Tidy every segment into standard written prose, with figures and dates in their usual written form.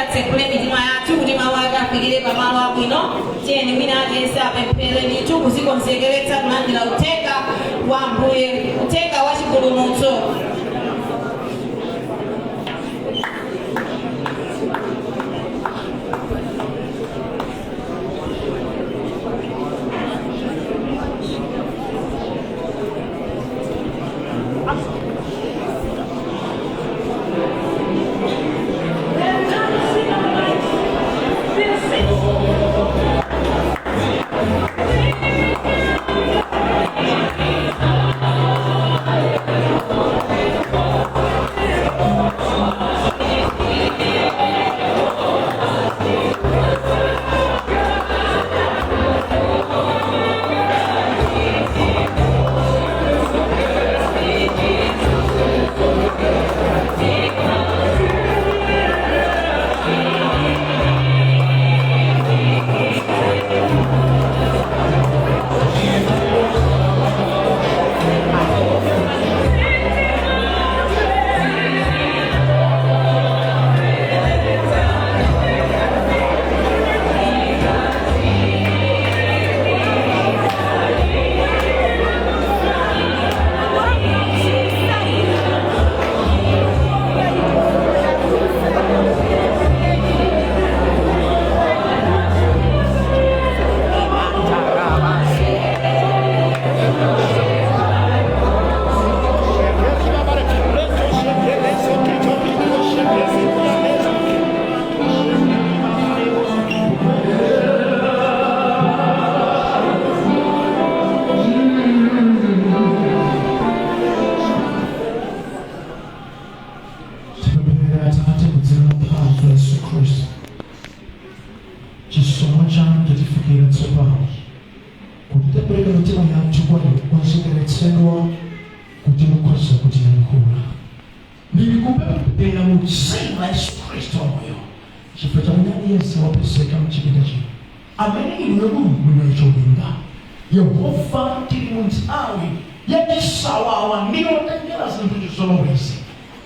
Atsekule mitima yathu kuti mawu ake afikire pamalo abwino. Tiyeni wina aliyense apemphere ndithu kuzikonzekeretsa kulandira uthenga wa Ambuye, uthenga wa chipulumutso. Tipemphera. Atate, mudzina la mphamvu la Yesu Khristu, chisomo chanu chatifikira tsopano kuti tapereka mitima yathu kwa inu, konzekeretsedwa kuti mukhoza kutiyankhula. Ndi Dzina la Yesu Khristu wamoyo, chifukwa cha wina aliyense wapezeka mchipinda chino amene inuyo Mulungu muli cholinga. Yehova, tili mu nthawi yachisawawa ndiyotengera zinthu chizolowezi.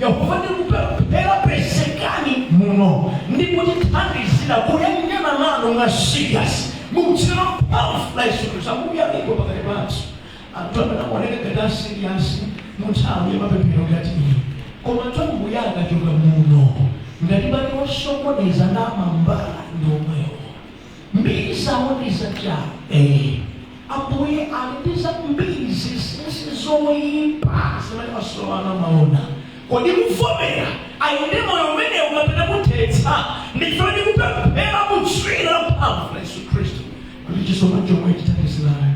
Yehova, ndikupemphera, pezekani muno ndi kutithandizira kuyanjana nanu mwa serious mu dzina la mphamvu la Yesu Khristu. Ambuye, alipo pakati pathu anthu amene amaoneka ngati a serious mu nthawi ya mapemphero ngati iyi, koma Ambuye, akachoka muno ngati pali osokoneza ndi amambala ndi omwewo. Mbiri zawo ndi zachabe. Ambuye, ali ndi zambiri zinsinsi zoyipa zimene maso anu amaona. Kodi muvomera ayende moyo umenewu kapena kuthetsa? Ndife ndikupemphera mu dzina la mphamvu la Yesu Khristu kuti chisomo chomwe chithandizirani.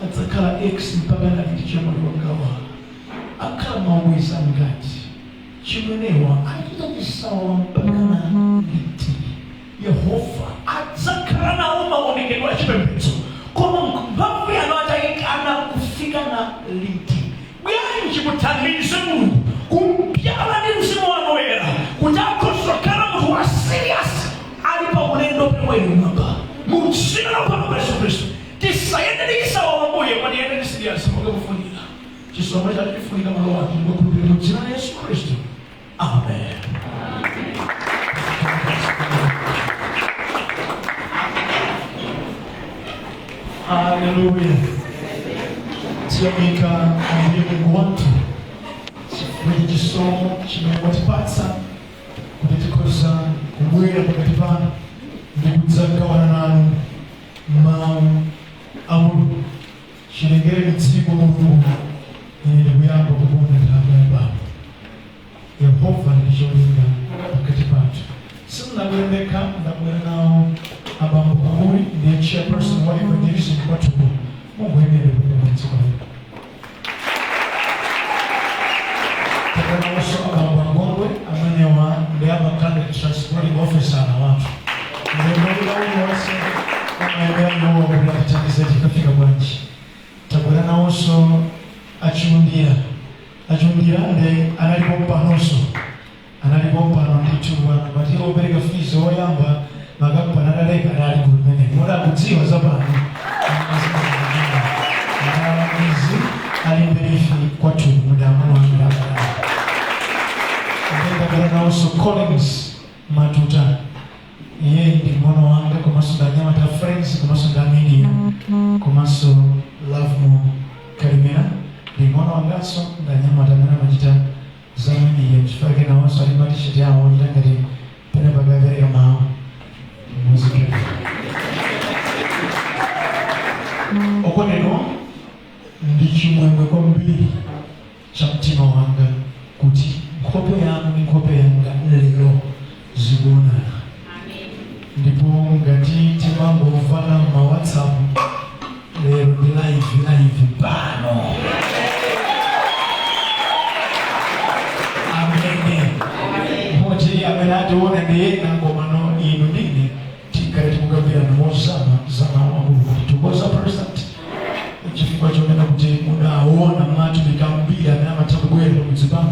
Adzakhala ex mpaka naliti? Chamwali wangawa akhala maubweza ngati chimwenewa achita chisawawa mpaka na liti? Yehova, adzakhala nawo maonekedwe achipembedzo, koma mphamvu yanu atayikana kufika na liti? Bwanji muthandize Mulungu kumpyala ndi Mzimu wanu Woyera kuti akhozokhala munthu wa serious ali pa ulendo pemweni mwamba mu dzina la mphamvu la Yesu Khristu. Tisayende ndi chisawawa, Mbuye, koma tiyende ndi serious monga kufunika. Chisomo chake chifunika malo ake. Ndikukhulupirira mu dzina la Yesu Khristu, amen. Haleluya! Tiyamika Ambuye Mulungu wathu chifukwa cha chisomo chimene watipatsa kuti tikhoza kubwera pakati panu ndi kudzagawana nanu mawu a Mulungu. Chilengereni dziko Mulungu, ine ndikuyamba kukonda nthaka ya pano. Yehova ndi cholinga pakati pathu. Sindinabwere ndekha, ndabwera nawo abambo Kamuli, ndiye chairperson wa evangelism kwathuko. Mungoyemere kuti dziko lino. Takanawonso abambo Angondwe, amenewa ndi amakhala transporting officer wathu, ndemolika uliwonse amayendera iwowa kuti atithandize tikafika bwanji. Tabwera nawonso Achiundira. Achiundira ndi analipo mpanonso, analipo mpano ndithu pano pati opereka fees oyamba makampani ataleka, anali gulu limene moti akudziwa zapano. Alangizi ali mberifi kwathu mudamuno wanga. Ndabwera nawonso Collins Matuta, iye ndi mng'ono wanga komanso ndi anyamata friends komanso ndi media, komanso Lovemore Kalimera ndi mng'ono wanganso, ndi anyamata amene amachita za media, chifukwa ke nawonso ali matisheti awo ochita ngati pene pakapereka mawu muzikira. Okondedwa, ndi chimwemwe kwambiri cha mtima wanga kuti nkhope yanu ndi nkhope yanga lero zikuonana, ndipo ngati timangomvana ma WhatsApp, lero ndi live live pano. Amene moti amene atione ndi ena, ngomano inu ndine tikhale tikukambirana mozama za mawu a Mulungu. Tithokoza President chifukwa chonena kuti mudaona mwatumiki ambiri amene amatha kubwera pamudzi pano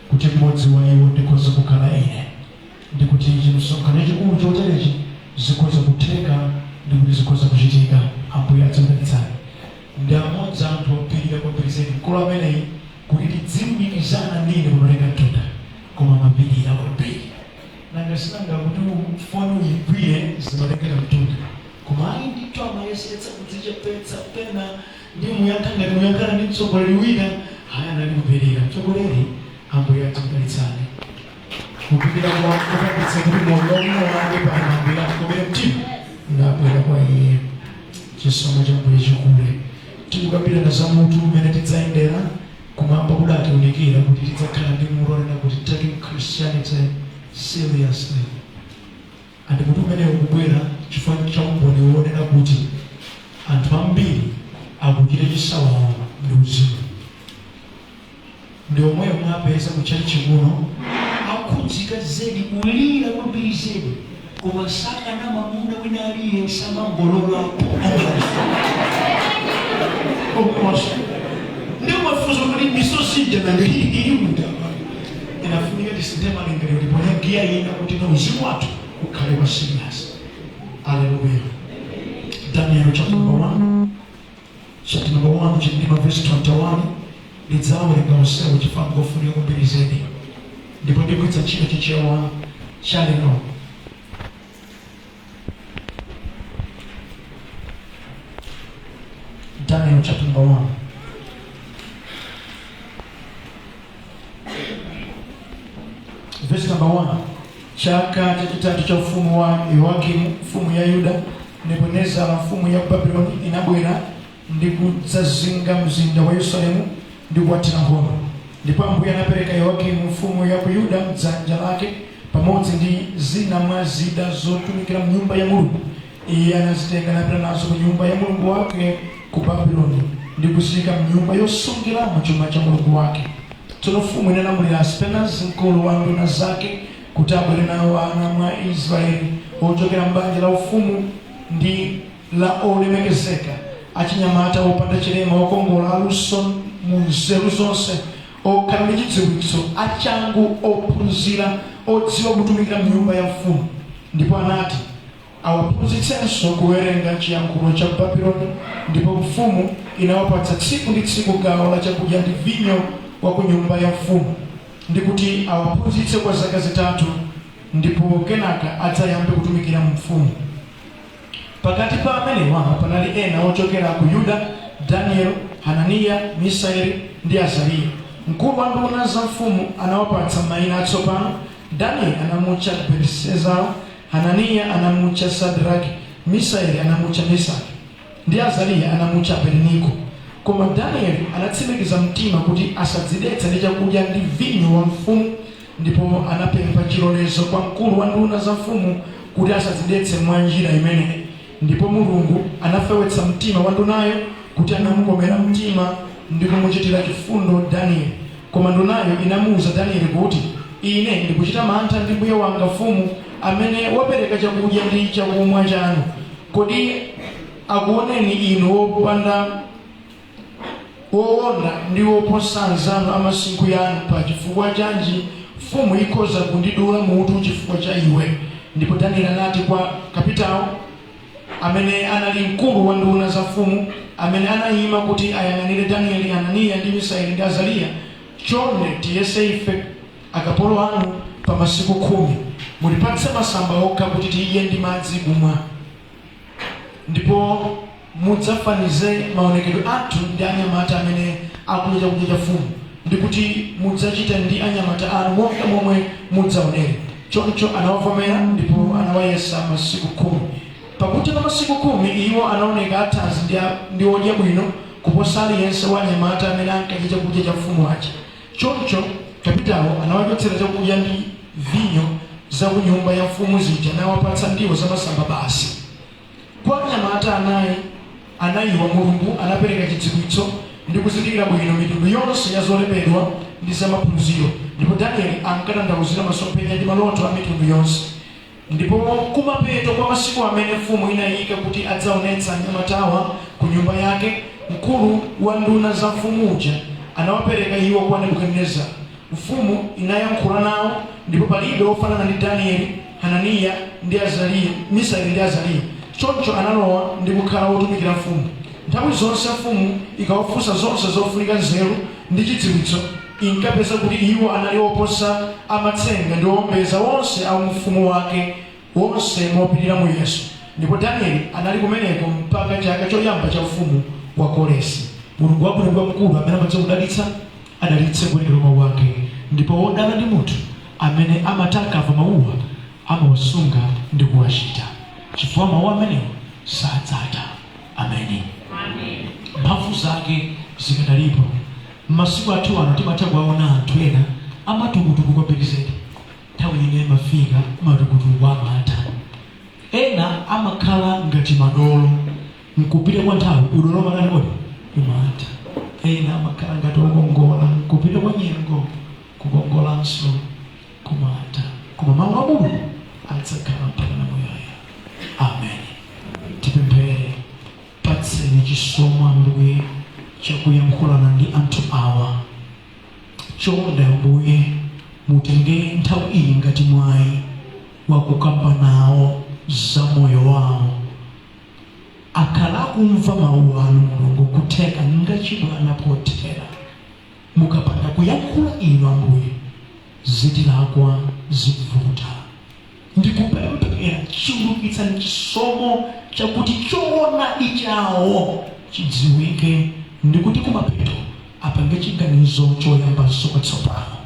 kuti mmodzi wa iwo ndikhoza kukhala ine, ndikuti chimsonkhano chachikulu choterechi zikhoza kutheka ndikuti zikhoza kuchitika. Ambuye adzakudalitsani. Ndi amodzi anthu opirira kwambiri zedi mkulu ameneyi kuti tidzilumikizana ndine kumatenga mtunda, koma amapirira kwambiri. Nanga sinanga kuti foni uyigwire zimatengera mtunda, koma ayi ndithu, amayesetsa kudzichepetsa, pena ndi muyankha ngati muyankhana ndi mtsogoleri wina. Haya, anali kupirira mtsogoleri. Ambuye adzakudalitsani kupirira kwa kupangitsa kuti moyo wabwino wake pano Ambuye atikomere mtima ndabwera kwa iye. Chisomo cha Ambuye chikule. Tikukambirana za mutu umene tidzayendera. Kumwamba kudatiunikira kuti tidzakhala ndi mutu onena kuti "Taking Christianity Seriously", and mutu umenewu ukubwera chifukwa cha umboni wonena kuti anthu ambiri akuchita chisawawa ndi uzimu. Ndi omweyo mwapeza kutchalichi kuno akhudzika zedi, kulira kwambiri zedi, koma sakana mamuna wina aliyense, amangololapo omwewaso. Ndi mafunso kuti misosija nanga ili mutama inafunika. Tisinthe malingaliro, tiponye giya ina kuti na uzimu wathu ukhale wa serious. Haleluya. Daniel chapter number 1, chapter number 1, chindima verse 21. Ndidzawerenga onsewo chifukwa ngofunika kwambiri zedi, ndipo ndigwiritsa ntchito Chichewa cha lero. Daniel chapter number 1, verse number 1. Chaka chachitatu cha ufumu wa Yoakimu mfumu ya Yuda, Nebukadinezara mfumu ya Babuloni inabwera ndi kudzazinga mzinda wa Yerusalemu ndi kuwathira nkhondo. Ndipo Ambuye anapereka Yoakimu mfumu ya ku Yuda mdzanja lake, pamodzi ndi zina mwa zida zotumikira mnyumba ya Mulungu. Iye anazitenga napita nazo ku nyumba ya mulungu wake ku Babuloni ndi kuziyika mnyumba yosungiramo chuma cha mulungu wake. Tsono mfumu inalamulira Aspenazi, mkulu wa nduna zake, kuti abwere nawo ana mwa Israeli ochokera m'banja la ufumu ndi la olemekezeka, achinyamata opanda chilema, okongola, aluso mu nzeru zonse, okhala ndi chidziwitso, achangu, ophunzira, odziwa kutumikira mnyumba ya mfumu. Ndipo anati awaphunzitsenso kuwerenga chiyankhulo cha Babuloni. Ndipo mfumu inawapatsa tsiku ndi tsiku gawo la chakudya ndi vinyo wa ku nyumba ya mfumu, ndi kuti awaphunzitse kwa zaka 3, ndipo kenaka adzayambe kutumikira mfumu. Pakati pa amenewa panali ena ochokera ku Yuda: Daniel, Hananiya, Misaeli ndi Azariya. Mkulu wa nduna za mfumu anawapatsa mayina atsopano. Daniel anamutcha Beltesazara, Hananiya anamutcha Sadraki, Misaeli anamutcha Mesaki ndi Azariya anamutcha Abednego. Koma Danieli anatsimikiza mtima kuti asadzidetse ndi chakudya ndi vinyo wa mfumu, ndipo anapempha chilolezo kwa mkulu wa nduna za mfumu kuti asadzidetse mwa njira imeneyi. Ndipo Mulungu anafewetsa mtima wa ndunayo, kuti anamukomera mtima ndi kumuchitira chifundo Danieli. Koma ndunayo inamuwuza Danieli kuti, "Ine ndikuchita mantha ndi mbuye wanga mfumu, amene wapereka chakudya ndi chakumwa chanu. Kodi akuoneni inu wopanda wowonda ndi woposa anzanu amasinkhu yanu? Pa chifukwa chanji mfumu ikhoza kundidula mutu chifukwa cha iwe?" Ndipo Danieli anati kwa kapitawo amene anali mkulu wa nduna za mfumu, amene anayima kuti ayang'anire Danieli, Hananiya ndi Misaeli ndi Azariya, "Chonde tiyese ife akapolo anu pa masiku 10. Mutipatse masamba okha kuti tidye ndi madzi kumwa, ndipo mudzafanize maonekedwe athu ndi anyamata amene akudya chakudya cha mfumu, ndi kuti mudzachita ndi anyamata anu monga momwe mudzaonere." Choncho anawavomera, ndipo anawayesa masiku 10. Pakuti pa masiku 10 iwo anaoneka athanzi ndi odya bwino kuposa aliyense wa anyamata amene ankadya chakudya cha mfumu aja. Choncho kapitawo anawachotsera chakudya ndi vinyo za ku nyumba ya mfumu zija, nawapatsa ndiwo zamasamba basi. Kwa anyamata anayiwa Mulungu anapereka chidziwitso ndi kuzindikira bwino mitundu yonse ya zolembedwa ndi zamaphunziro, ndipo Danieli ankatanthauzira masomphenya ndi maloto a mitundu yonse. Ndipo kumapeto kwa masiku amene mfumu inayika kuti adzaonetsa anyamatawa ku nyumba yake, mkulu wa nduna za mfumu uja anawapereka iwo kwa Nebukadinezara. Mfumu inayankhula nawo, ndipo palibe wofanana ndi Danieli, Hananiya ndi Azariya, Misaeli ndi Azariya. Choncho analowa ndi kukhala wotumikira mfumu. Nthawi zonse mfumu ikawafunsa zonse zofunika nzeru ndi chidziwitso, inkapeza kuti iwo anali oposa amatsenga ndi owombeza onse a ufumu wake wonse mopitirira muyeso. Ndipo Danieli anali kumeneko mpaka chaka choyamba cha ufumu wa Koresi. Mulungu wabwino ndi wamkulu amene amadziwa kudalitsa, adalitse kuwerengera mawu ake. Ndipo wodala ndi munthu amene amati akamva mawuwa amawasunga ndi kuwachita, chifukwa mawu amenewo sadzatha. Ameni. Mphamvu zake zikadalipo. M'masiku athu ano timatha kuwaona anthu ena amatukutuku kwambiri zedi. Nthawi ine imafika matukutuku amatha. Ena amakhala ngati madolo, nkupita kwa nthawi udolo umatani kodi? Umatha. Ena amakhala ngati okongola, nkupita kwa nyengo kukongolanso kumatha. Koma mawu a Mulungu adzakhala mpaka na muyaya. Amen. Tipemphere. Patseni chisomo, Ambuye, chakuyankhulana ndi anthu awa. Chonde, Ambuye. Mutenge nthawi iyi ngati mwayi wakukamba nawo za moyo wawo. Akhala akumva mawu anu, Mulungu, kutheka ngachibwana pothera. Mukapanda kuyankhula inu, Ambuye, zitilakwa, zivuta. Ndikupemphera, chulukitsani chisomo chakuti choonadi chawo chidziwike, ndikuti kumapeto apange chiganizo choyambanso kwatsopano.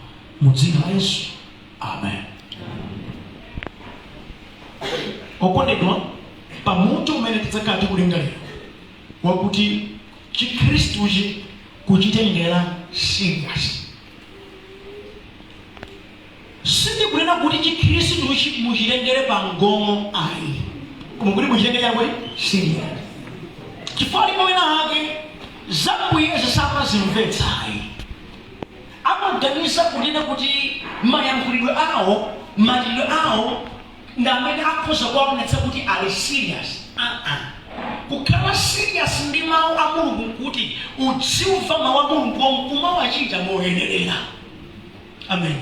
Mu dzina la Yesu, amen. Okondedwa, pamutu umene tidzakhala tikulingalira wakuti Chikhristuchi kuchitengera serious, sindikunena kuti Chikhristuchi muchitengere pang'ono, ayi, koma kuti muchitengere kuti serious, chifukwa alipo wina ake zambuyezi samazimvetsa, ayi. Amaganiza kunena kuti mayankhulidwe awo, machitidwe awo ndi amene akhoza kuwaonetsa kuti ali serious. Aa, kukhala serious ndi mawu a Mulungu nkuti udziumva mawu a Mulungu nkumawachita moyenerera. Amen.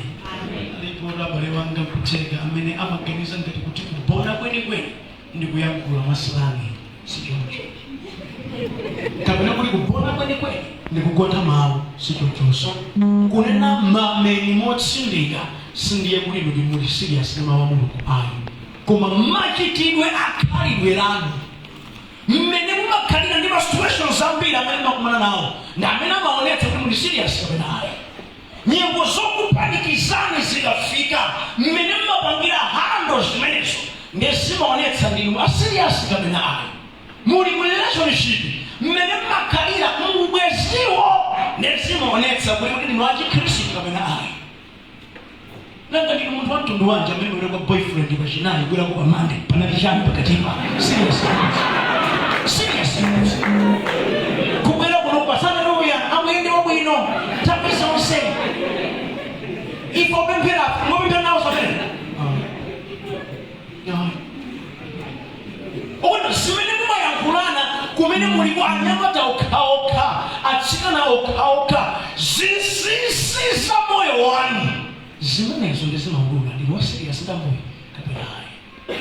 Alipo abale wanga, kutheka amene amaganiza ngati kuti kubona kwenikweni ndi kuyankhula mwa slang. Sichoncho. Kapena kuti kubona kwenikweni ndi kukonda mawu. Sichonchonso. Kunena mameni motsindika sindiye kuti inu muli serious ndi mawu a Mulungu, ayi, koma machitidwe akhalidwe lanu, mmene mumakhalira ndi ma situations ambiri amene mumakumana nawo, ndi amene amaonetsa kuti muli serious kapena ayi. Nyengo zokupanikizani zikafika, mmene mmapangira handle zimenezo ndi zimaonetsa ndinu a serious kapena ayi. Muli mu relationship, mmene mmakhalira mubweziwo ndi zimaonetsa kuti ndinu achikhristu kapena ayi. Nanga ndinu munthu wa mtundu wanji amene mwera kwa boyfriend pachinayi, bwerako pa Monday? Panali chani pakatipa? Serious, serious. Kubwera kuno pasanaluya amuyende wabwino nthawi zonse. Ife opemphera, mopemphera nawo samene Okona zimene mumayankhulana kumene muliko anyamata okhaokha, atsikana okhaokha, zinsinsi za moyo wanu zimenezo ndi zimaulula ndinu wa serious ndi Ambuye kapena ayi.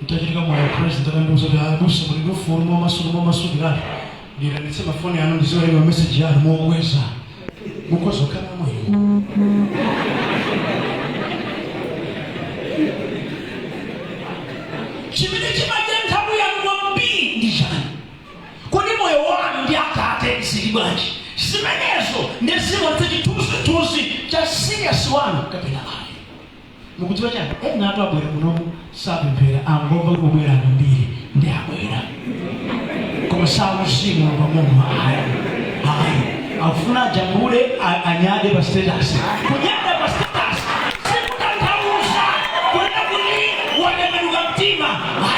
Ntachitika moyo, president atandiuza kuti, "Abusa, muli ndi ufulu momasukirani, ndiyitanitse mafoni anu, ndiziwerenga mameseji anu mokweza, mukhoza kukhala moyo." Chimene chimadya nthawi yanu kwambiri ndi chani? Kodi moyo wanu ndi Atate zili bwanji? Zimenezo ndi zimaonetsa chithunzithunzi cha serious wanu kapena ayi. Mukudziwa chani? Ena atu abwera munomu sapemphera, angomva kuti kubwera ambiri ndi abwera, koma sauzimu pang'ono ayi, ayi. Akufuna ajambule, anyade pa status. Kunyada pa status sikutanthauza kunena kuti watembenuka mtima,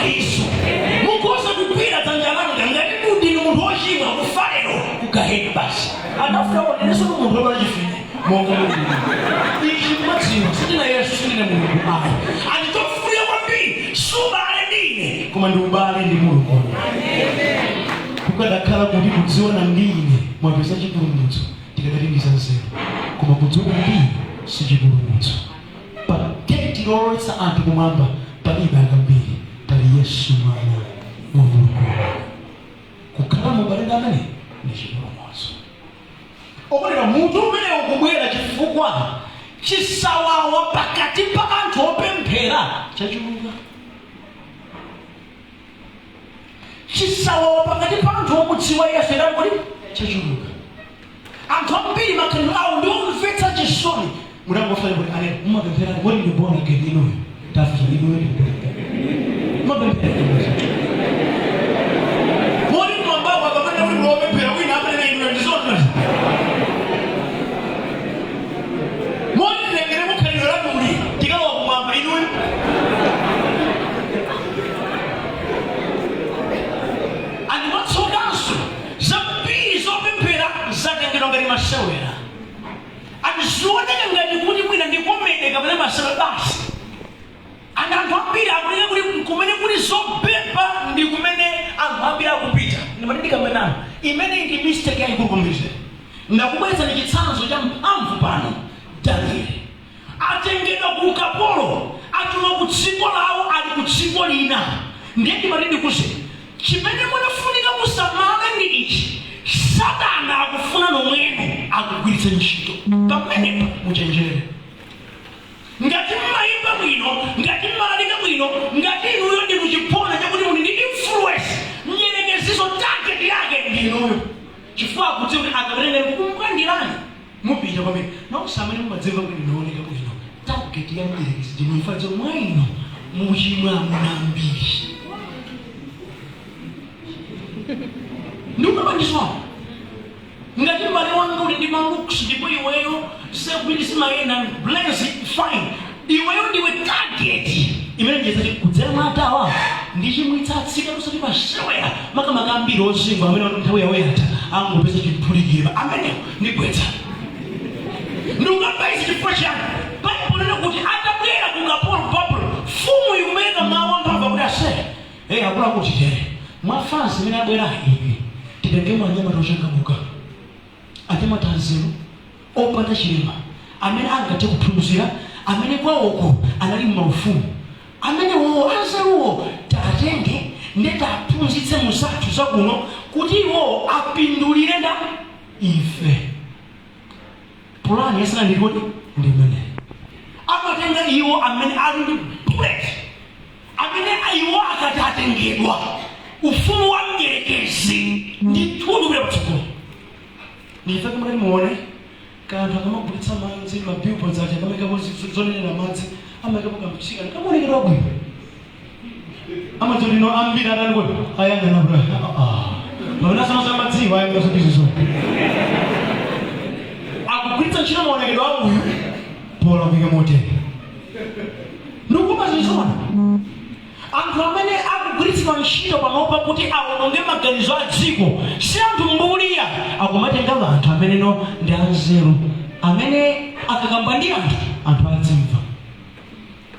ayiso. Mukhoza kugwira dzanja langa, ngati ndinu munthu wochimwa, kufa lero kugahena basi. Anafuta onenenso munthu wopanda chifine monga Mulungu. Ichi kumadziwa, sindine Yesu, sindine Mulungu, ayi. Andichofunika kwambiri subale ndine, koma ndi ubale ndi Mulungu. Kukadakhala kuti kudziwana ndi ine mwapeza chipulumutso, tikadati ndi zanzeru, koma kudziwana ndi ine si chipulumutso. Pa gate lolowetsa anthu kumwamba palibe akambiri, pali Yesu Mwana wa Mulungu. Kukhala mubale ndi amene ndi chipulumutso. Okondedwa, mutu umene ukubwera chifukwa chisawawa pakati pa anthu opemphera chachuluka. Chisawawa pakati pa anthu omudziwa Yesu idali kuti chachuluka. Anthu ambiri makhalidwe awo ndi omvetsa chisoni. Mutangofuna kuti ane mumapemphera, kodi ndi born again inuyo? Tafusa inuyo, ndi born again? Mumapemphera moti kumwambako akamene kuti muwopemphera wina amanena inuyo? Ndizona moti tilengere mukhalidwe lanuli, tikalowa kumwamba inuyo? Andimatsokanso zambiri zopemphera zatengedwa ngati masewera. Andizioneka ngati kuti mwina ndi comedy kapena masewera basi. And anthu ambiri akunena kuti kumene kuli zopepa ndi kumene anthu ambiri akupita. Ndimati ndikamenano imene ndi mistake yayikulu kwambiri. Ndakubweretsani chitsanzo cha mphamvu pano, Daniel. lina. Ndiye ndimati ndikuze chimene munafunika musamale ndi ichi: Satana akufuna nomwene akugwiritse ntchito. Pamenepa muchenjere. Ngati mmayimba bwino, ngati mmalalika bwino, ngati inuyo ndinu chiphona chakuti muli ndi influence, mdierekezizo target yake ndi inuyo, chifukwa akudziwa kuti akatengera kukumukandilani mupita kwamene. Nonse amene mumadzimva kuti ndinooneka bwino, target ya mdierekezi ndinu. Ifadzo mwa inu muchimwa amuna ambiri. Ndikukapandiswapo ngati m'bale wanga uli ndi ma looks ndipo iweyo sekuti simayenda blaze, fine, iweyo ndiwe target imene njezati kudzera mwa atawa ndi chimwitsa atsikana usati pasewera, makamaka ambiri ozingwa amene nthawi yawo yatha, angopeza chiphulikira amenewo ndigwetsa. Ndikukamba izi chifukwa chiyani? Baibulo lina kuti atabwera ku ukapolo Babulo, mfumu ikupereka mawu amphamvu akuti, "Ase, hey, akuluakulu, titere mwafansi imene abwera ivi, titengemo anyamata ochangamuka, anyamata anzeru, opanda chilema, amene angathe kuphunzira, amene kwawoko anali mmaufumu, amene wowo anzeruwo tatenge nde taphunzitse muzathu zakuno kuti iwo apindulire nda ife." Pulani yasana ndikoti ndi imene amatenga iwo amene ali ndi bullet, amene iwo akati atengedwa, ufumu wa mdierekezi ndithudi kupita patsogolo. Ndife kumati muone kanthu akamagulitsa madzi, ma billboards aja akamakapo zonenera madzi, amayikapo kamtsikana kamaonekedwa bwino, amadziwa lino ambiri atani kuti ayang'ana kuti pamene asanaza madziwo ayang'ana zotizizo, akugwiritsa ntchito maonekedwe a uyu polakwika motere. Ndikuma zizona anthu amene akugwiritsidwa ntchito panopa kuti awononge maganizo a dziko si anthu mbuliya. Akumatenga anthu ameneno ndi anzeru, amene akakamba ndi anthu, anthu adzimva.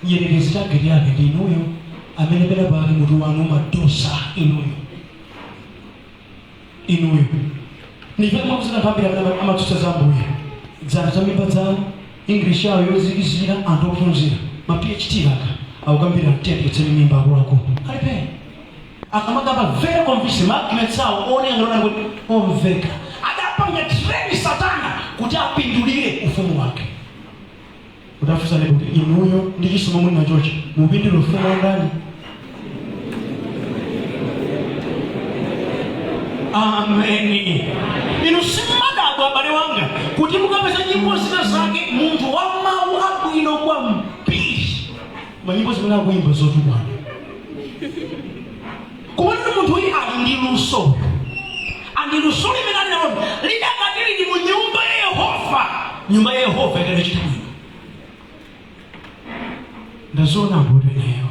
Mdierekezi target yake ndi inuyo amene pena pake mutu wanu umadosa. Inuyo, inuyo ndife kumakusana. Anthu ambiri amene amatsutsa za Ambuye, dzanthu za mimba zawo, English yawo yozikizira, anthu ophunzira ma PhD aka akukambira mtendetseni mimba, akuluakulu alipe akamakamba very convincing ma arguments awo oneka ngati kuti omveka. Adapanga train Satana kuti apindulire ufumu wake. Udafunsane kuti inuyo ndi chisomo muli nachochi mupindule ufumu wa ndani? Ameni. Inu simmadabwa, abale wanga, kuti mukapeza nyimbo zina zake, munthu wa mawu abwino kwambiri, manyimbo zimene akuimba zotukwana, kumene munthu uyu ali ndi luso, andi luso limene ali nalo lidakati lili mu nyumba ya Yehova, nyumba ya Yehova ikanachita bwino. Ndaziona mbuto ineyo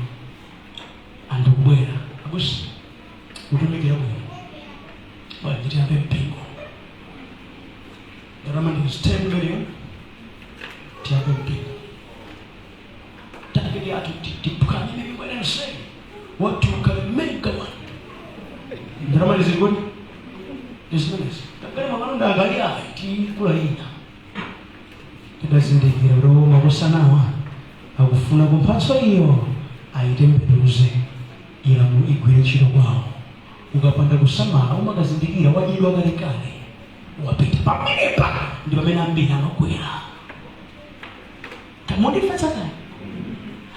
andikubwera abusi kutumikira bwino bwanji, tiyambe mpingo, ndalama ndi 10 million, tiyambe mpingo, target yathu tiphwanye mipingo yense, wathu ukhale mega one. Ndalama ndizili ndizimenezi kakale makalonda akali ayi tikula ina. Tidazindikira kuti makosanawa akufuna ku mphatso iyo ayitembenuze ilamu igwire ntchito kwawo. Ukapanda kusamala umakazindikira wadyedwa kalekale, wapita. Pamenepa ndi pamene ambiri amagwera. Mundimvetsa kale?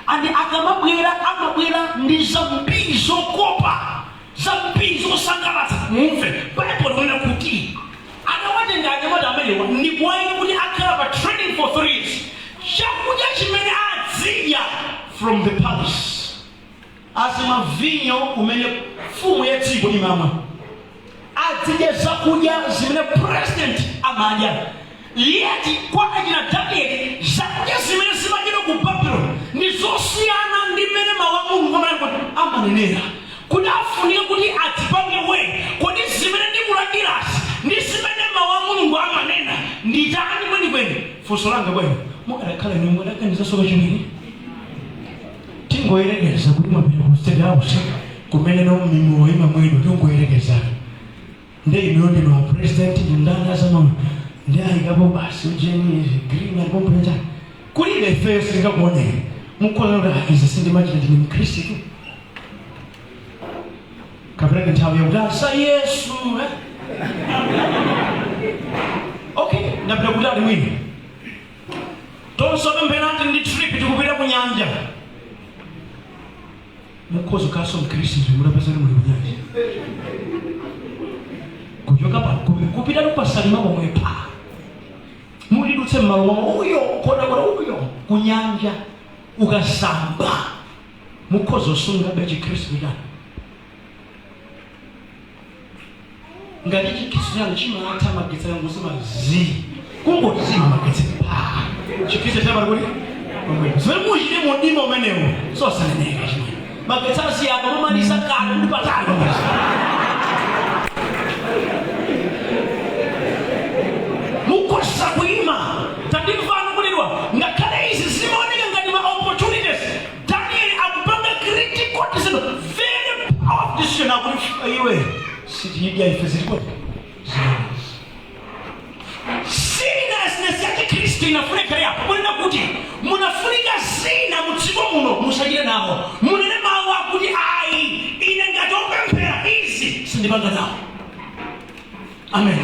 Andi akamabwera amabwera ndi zambiri zokopa, zambiri zosangalatsa. Mumve Baibulo likunena kuti adawatenga anyamata amenewa ndikuwayika kuti akhala pa training for 3 years, chakudya chimene adzidya from the palace, azimwa vinyo umene mfumu ya dziko imamwa, adzidya zakudya zimene president amadya. Yet kwa achina Danieli, zakudya zimene zimadyedwa ku Babuloni ndi zosiyana ndi mmene mawu a Mulungu amanena kuti amanenera kuti afunika kuti adzipange we. Kodi zimene ndikulandirazi ndi zimene mawu a Mulungu amanena ndi chani kwenikweni? Funso langa kwenu, mukadakhala inu, mukadaganizaso kachiwiri? Tingoyerekeza kuti mwapita ku State House kumene no mimowa imamwedwa. Tingoyerekeza ndi inuyo ndinu a president, ndi ndani azamama ndi ayikapo basi ujeni green alipompo chani, kulibe ifeyo singakuoneni, mukhoza kuti, "Ah, izi sindimachita, ndine Mkhristu." Kapena ndi nthawi yakuti asa Yesu, eh? Okay, ndapita kutali mwini. Tonse opemphera ati ndi trip, tikupita ku nyanja. Mukhoza kukhalanso Mkhristu mutapeza kuti muli ku nyanja. Kuchoka pa kupita kupasalima pomwe pa mulidutse mmalo mwa uyo kodakota uyo ku nyanja ukasamba, mukhoza usungabe Chikhristu chanu. Ngati Chikhristu chanu chimatha magetsi akangozima zi, kungozima magetsi pa, Chikhristu chanu pali kuti pomwepo. Zimene muchite mudima umenewo zosaneneka. Chimene magetsi aziyaka mumaliza kale kuti patali pamaliza. Mukhoza kuima. Tandimvani kulidwa, ngakhale izi zimaoneka ngati ma opportunities, Daniel akupanga critical decision, very powerful decision. Akuti, "Iwe, sitidya ife ziliko zimenezi." Seriousness ya Chikhristu inafunika yapo kunena kuti munafunika zina mudziko muno musachite nawo. Munene mawu akuti, "Ayi, ine ngati opemphera izi sindipanga nawo." Amen.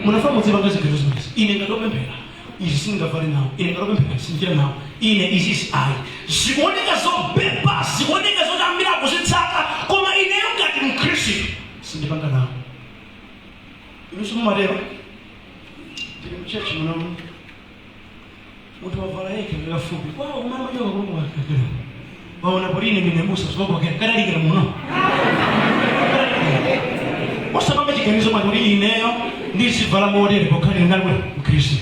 Munafuna mudzipanga zinthu zimenezi. "Ine ngati opemphera izi sindingavale nawo. Ine ngati opemphera sindichita nawo. Ine izizi ayi. Zikuoneka zobeba, zikuoneka zoti ambiri akuzitsata, koma ineyo ngati Mkhristu sindipanga nawo." Inunso mumatero? Tili mchechi munomu, munthu wavala yekha kafupi kwawo kumama choka kulumuwakakera waona kuti ine ndine busa sibobokera kadalikira muno. Osapanga chiganizo mwati kuti ineyo ndizivala motere pokhale ndali kuti Mkhristu.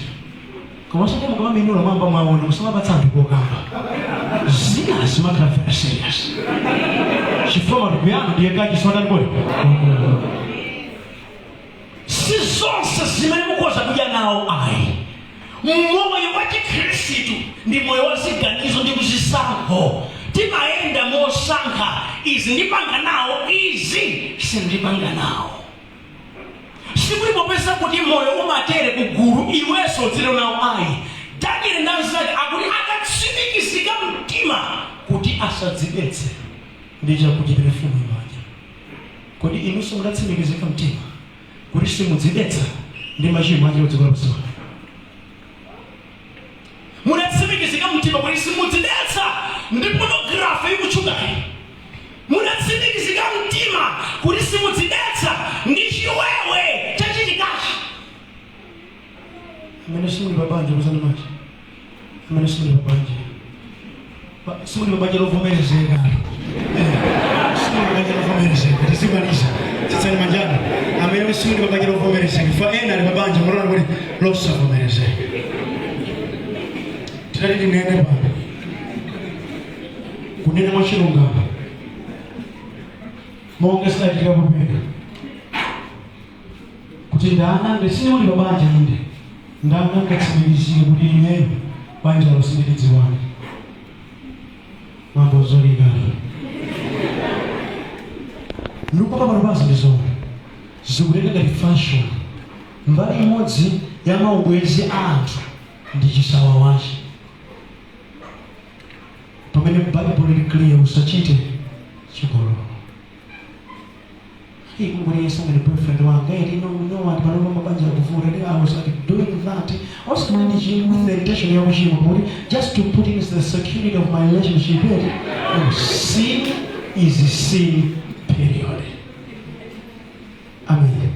Koma osati mukamamenula mwamba mwaona, musamapatsa anthu kokamba. Zina zimakhala very serious chifukwa matupi anu ndiye kachiswadani kodi. Si zonse zimene mukhoza kudya nawo, ayi. Moyo wa Chikhristu ndi moyo wa ziganizo ndi kuzisankho. Timayenda mosankha: izi ndipanga nawo, izi sindipanga nawo. Sikuti popeza kuti moyo umatere kugulu iwenso udzere nawo, ayi. Daniel ndi anzake akuti atatsimikizika mtima kuti asadzidetse ndi chakudya chimene mfumu imadya. Kodi inunso mudatsimikizika mtima kuti simudzidetsa ndi machimo ake dziko lapansi? Mudatsimikizika mtima kuti simudzidetsa ndi pornography ikutchukayi? Mudatsimikizika mtima kuti simudzidetsa ndi chiwewe chachitikachi? Amene simuli pabanja, kuzani manja. Amene simuli pabanja, simuli pabanja lovomerezeka. Simuli pabanja lovomerezeka, tizimaliza. Tsitsani manjano amene simuli pabanja lovomerezeka. Fa ena ali pabanja mulona kuti losavomerezeka. Titati tinene pano, kunena mwachilungamo, monga sidachitika popeka kuti ndanange simuli pabanja, inde ndanange tsimikizike kuti ineyo banjalo sindilidziwani, mambo zolikana ndikupa pano pansi ndi zomwe zikutenga ngati fashion. Mbali imodzi ya maubwezi a anthu ndi chisawawachi, pamene Baibulo lili clear: usachite chigololo. Kungoliyesa ngati boyfriend wanga eti, no, no, what, pano mabanja akuvuta. I was like doing that also ndi with the intention ya kuchimwa, kuti just to put in the security of my relationship, eti. No, sin is sin, period. Amen.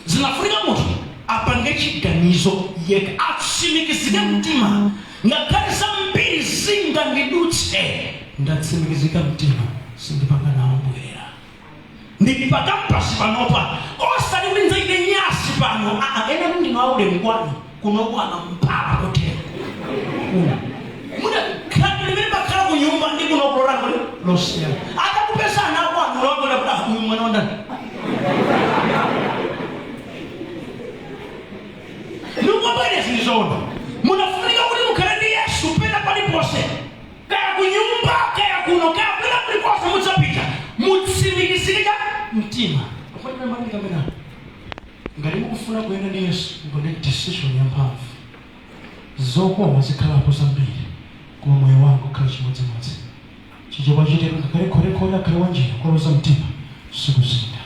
Zinafunika munthu apange chiganizo yekha, atsimikizike mtima: ngakhale zambiri zingandidutse, ndatsimikizika mtima, sindipanga nawo mbwerera. Ndili pa campus panopa, osati kuti ndzaite nyasi pano. Aa, ena kuti ndinu aulemu kwanu kunokwana mpaka kotero muda khadi limene bakhala ku nyumba ndi kunokulora kuti losiyana. Atakupeza ana kwanu unawakonda kuti, "Ah, uyu mwana wandani?" Ndikubwere zilizoona. Munafunika kuti mukhale ndi Yesu pena paliponse, kaya kunyumba, kaya kuno, kaya kwina kulikonse mudzapita, mutsimikizike mtima. Kamena ngati mukufuna kuyenda ndi Yesu, mupange decision yamphamvu. Zokoma zikhalapo zambiri, koma moyo wanga ukhala chimodzimodzi. Chichewa chitero, ngakhale kholekhole akhale wanjira, koloza mtima sikuzinda.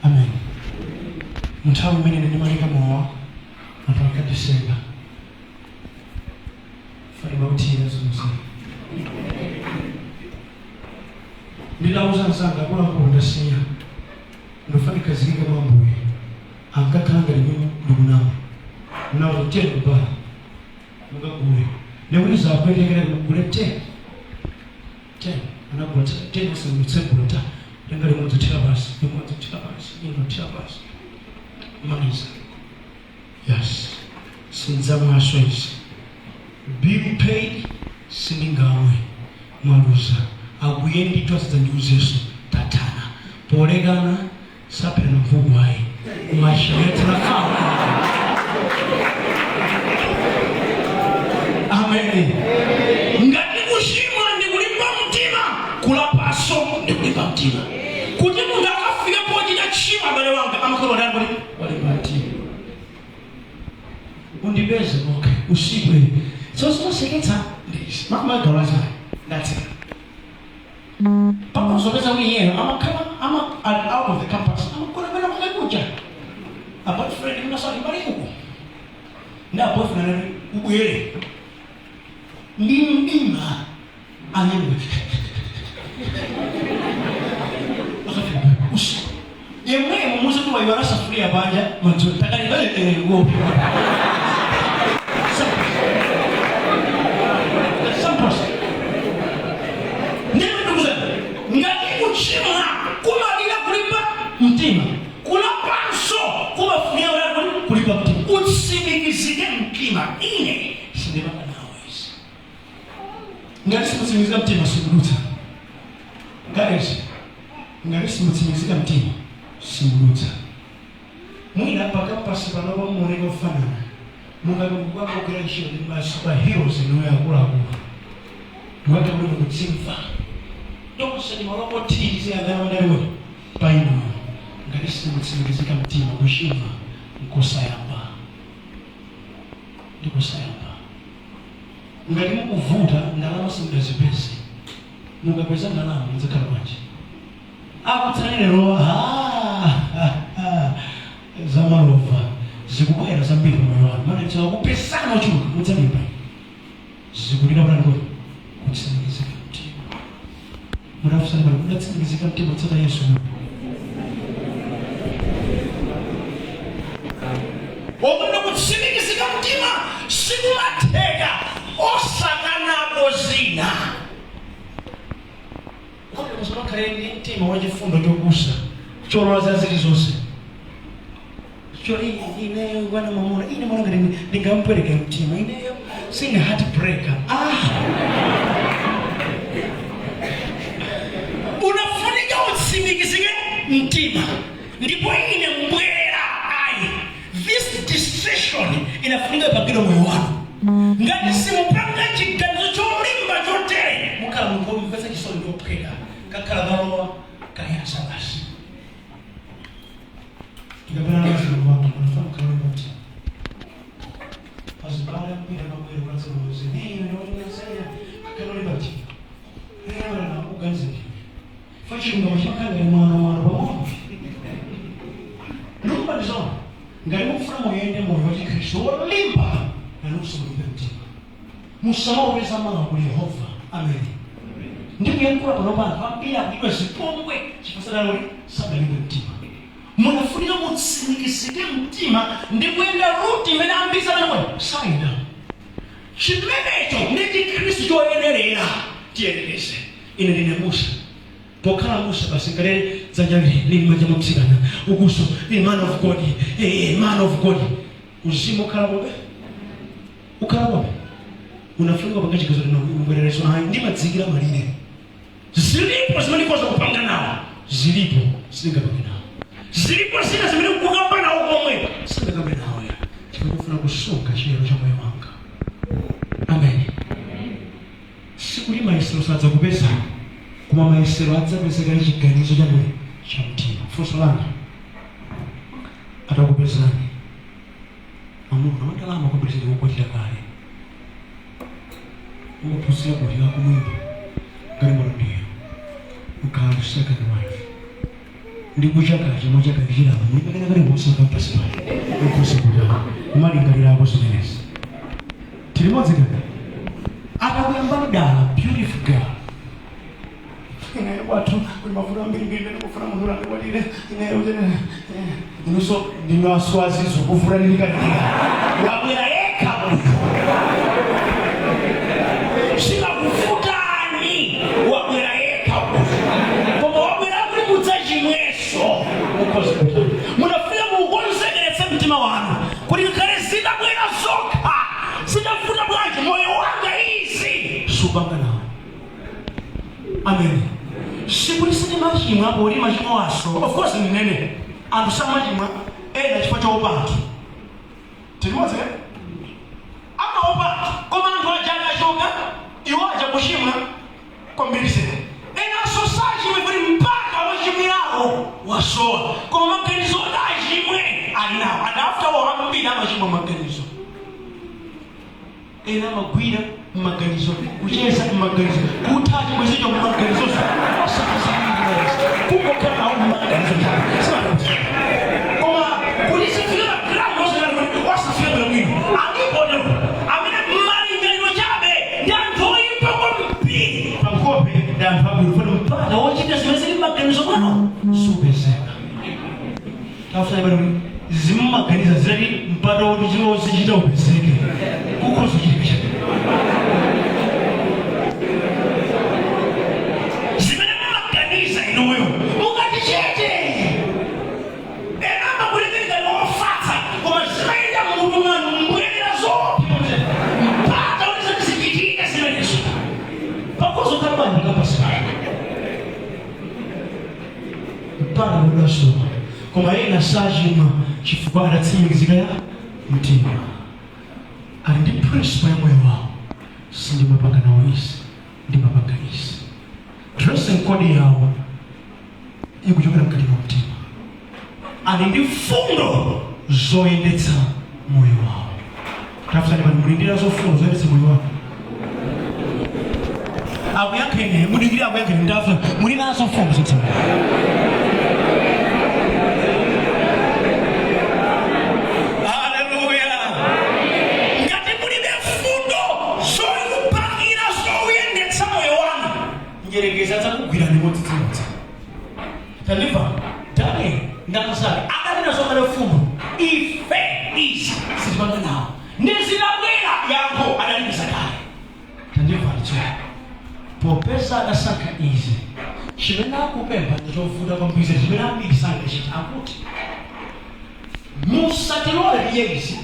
Amen. Nthawi imene ine ndimaleka mowa, anthu ankandiseka, fanimakuthira zonse. Nditauza anzanga, "Akuluakulu, ndasiya, ndofuna ndikhazikike mwa Ambuye," ankakhala ngati ndikunama. Nawo 10 kubala mukagule, nekuti zapwetekera, mugule 10 10. Anagula 10, asangutsegula ta tenga limodzi, thira pasi, limodzi, thira pasi, ino, thira pasi, maliza. Yes, sindzamwaso izi, bill paid, sindingamwe, mwaluza. Akwiye ndithu, asadzandiuzeso. Tathana polekana, saphera mvuku ayi, mwachimetsera fawo. Amen. Ngati kuchimwa ndikulimba mtima, kulapaso ndikulimba mtima. Kuti munthu akafike pochita tchimo, abale wanga, amakhala wadani kuti walimba mtima. Undipeze, okay, usiku sososeketsa ndisi makumagawazana ndatsika pakozopeza kuti iyeyo amakhala ama ali out of the campus, amakona pena makakuja a boyfriend mnasali mbali uko, ndi a boyfriend anati ubwere ndi mdima, anyamuka akafika usiku yemweyo mumuze kuti waiwala safuria panja madzulo takali wopi. Some ndikuza ngati kuchimwa kumalira kulimba mtima, kulapanso kumafunira kuti kulimba mtima, utsimikizike mtima, ine sindipanga nawo izi. Ngati simutsimikizika mtima, simudutsa. Guys, ngati simutsimikizika mtima, simudutsa. Mwina pa campus panopa muoneka ofanana, mungati mukukagwira ntchito ndi ma superheroes inuyo akuluakulu, ndiwake kuti mukudzimva tonse ndi maloboti tiziyang'ana mandaliwe pa inuyo. Ngati simutsimikizika mtima, kuchimwa nkosayamba, ndikusayamba. Ngati mukuvuta ndalama simudazipeze, mukapeza ndalama mudzakhala bwanji? Akutsanirero zamalova zikubwera zambiri pamoyo wanu, madalitso akupesana ochuluka, mudzalimba zikulira patali kuti kutsimikizika mtima. Mudafusani pali kudatsimikizika mtima kutsata Yesu. Omwe kutsimikizika mtima sikumatheka osakanako zina. Kodi musamakhale ndi mtima wachifundo chokusa cholola za zilizonse cho ineyo bwana mamuna, ine mwana ngati ndingampereke mtima, ineyo sine heartbreaker. Ah, unafunika utsimikizike mtima, ndipo ine mbwera ayi. This decision inafunika ipangidwe moyo wanu. Ngati simupanga chiganizo cholimba chotere, mukhala munthu womvetsa chisoni ndi wophweka, kakhala kalowa kayasa basi. Tikapena nazilo wanga unafaa kukhala olimba mtima. Azibale ambiri amabwera kuladzakuzi neyo ndionazaya, kakhala olimba mtima eyo uganize ndiwe fa chilungamo chimakhala ngati mwana mwana pang'ono. Ndikubatizona, ngati mukufuna muyende moyo wa Chikhristu wolimba, nanunso mulimbe mtima, musamaopeza mawa kuli Yehova. Amen. Ndikuyankhula pano pano, ambiri akuchitidwa zipongwe chifukwa sadaloli sadalimbe mtima. Munafunika mutsimikizike mtima ndi kuyenda route imene ambiri sadanakoni sayenda. Chimenecho ndi Chikhristu choyenerera. Tiyerekeze ine ndine musa, pokhala musa basi ngale dzanja lili manja mwa mtsikana ukuso, man of God, man of God, uzimu ukhala pobe, ukhala pobe. Unafunika kupanga chiganizo lino mbwererezo ayi, ndimadzikira malire. Zilipo zimene ndikhoza kupanga nawo, zilipo sindingapange nawo, zilipo zina zimene kukamba nawo komwe sindingakambe nawo ya chifukwa chofuna kusunga chiyero cha moyo wanga. Amen. Sikuti mayesero sadzakupezani, koma mayesero adzapezeka ndi chiganizo chabwino cha mtima. Funso langa, atakupezani amuna wandalama kwambiri, wokwatira kale, ungophunzira kuti akumwimba Galimoto ndiyo kukhala second wife ndi kuchakacha mwachakachirapa mulipekena kali konse kampasi pali ukhosi kutala umalingalirako zimenezi. Tilimodzi kaka akakuyambani dala, beautiful girl, ineyo kwathu kuli mavuto ambirimbiri, ndikufuna munthu ulandikwatire ineyo. Inunso ndinu aswazizo kuvula ndilikanikira wabwera yekha munthu, sikakufutani, wabwera yekha munthu, koma wabwera kuti mudzachimweso. Mukhoza kutani? Munafika mukonzekeretse mtima wanu kuti ngakhale zitabwera zokha, zitavuta bwanji, moyo wanga izi supanga nawo. Amen. Sikuti sitimachimwa poti machimo aso, of course ndinene anthu samachimwa ena chifukwa chaopa anthu. Tilimodzi amaopa anthu, koma anthu aja akachoka iwo aja kuchimwa kwambirizera. Enanso sachimwe kuti mpaka wachimwirawo wasowa, koma maganizo oti achimwe ali nawo. And after all, ambiri amachimwa maganizo. Ena amagwira mmaganizo, kucheza mmaganizo, kutha chibwezicho mmaganizoso, kungokhala nawo mmaganizo. Koma kuti zifike pa ground osati wasafika bwino bwino, alipo amene malingaliro chabe ndi anthu oyipa kwambiri, pankhope ndi anthu abwino, funa mpaka wochita zimene zili mmaganizo mwawo supezeka. Tafuta bado zimmaganiza zilati mpata woti zichita upezeke, kukhoza kuchitika chabe zimene mmaganiza inuyo mukati chete. Ena amakulekereka ofatsa, koma zimayenda mmutu mwanu mbwerera zopsa, mpata kuti zati zichitike zimenezo pakozo kabanja kapasipala mpaka udasowa. Koma ena sachimwa chifukwa adatsimikizika ya mtima, ali ndi principle ya moyo wawo: sindimapanga nawo izi, ndimapanga izi. Dressing code yawo ikuchokera mkati mwa mtima, ali ndi mfundo zoyendetsa moyo wawo. Tafutani pano mulindira zofundo zoyendetsa moyo wawo. Akuyankheni, mudikire akuyankheni. Ndafa muli nazo mfundo zoyendetsa moyo. Haleluya! Ngati mulibe mfundo zokupangira zoyendetsa moyo wanu, njerekezi adzakugwirani modzidzimutsa. Tandimva, Daniel ndi anzake adali nazo kale mfundo: ife izi sitipanga nawo. Ndizitabwera yankho adalibiza kale. Tandimva tsono, popeza adasankha izi, chimene akupempha ndi chovuta kwambiri, chimene ambiri sangachita. Akuti musatilole tiye izi,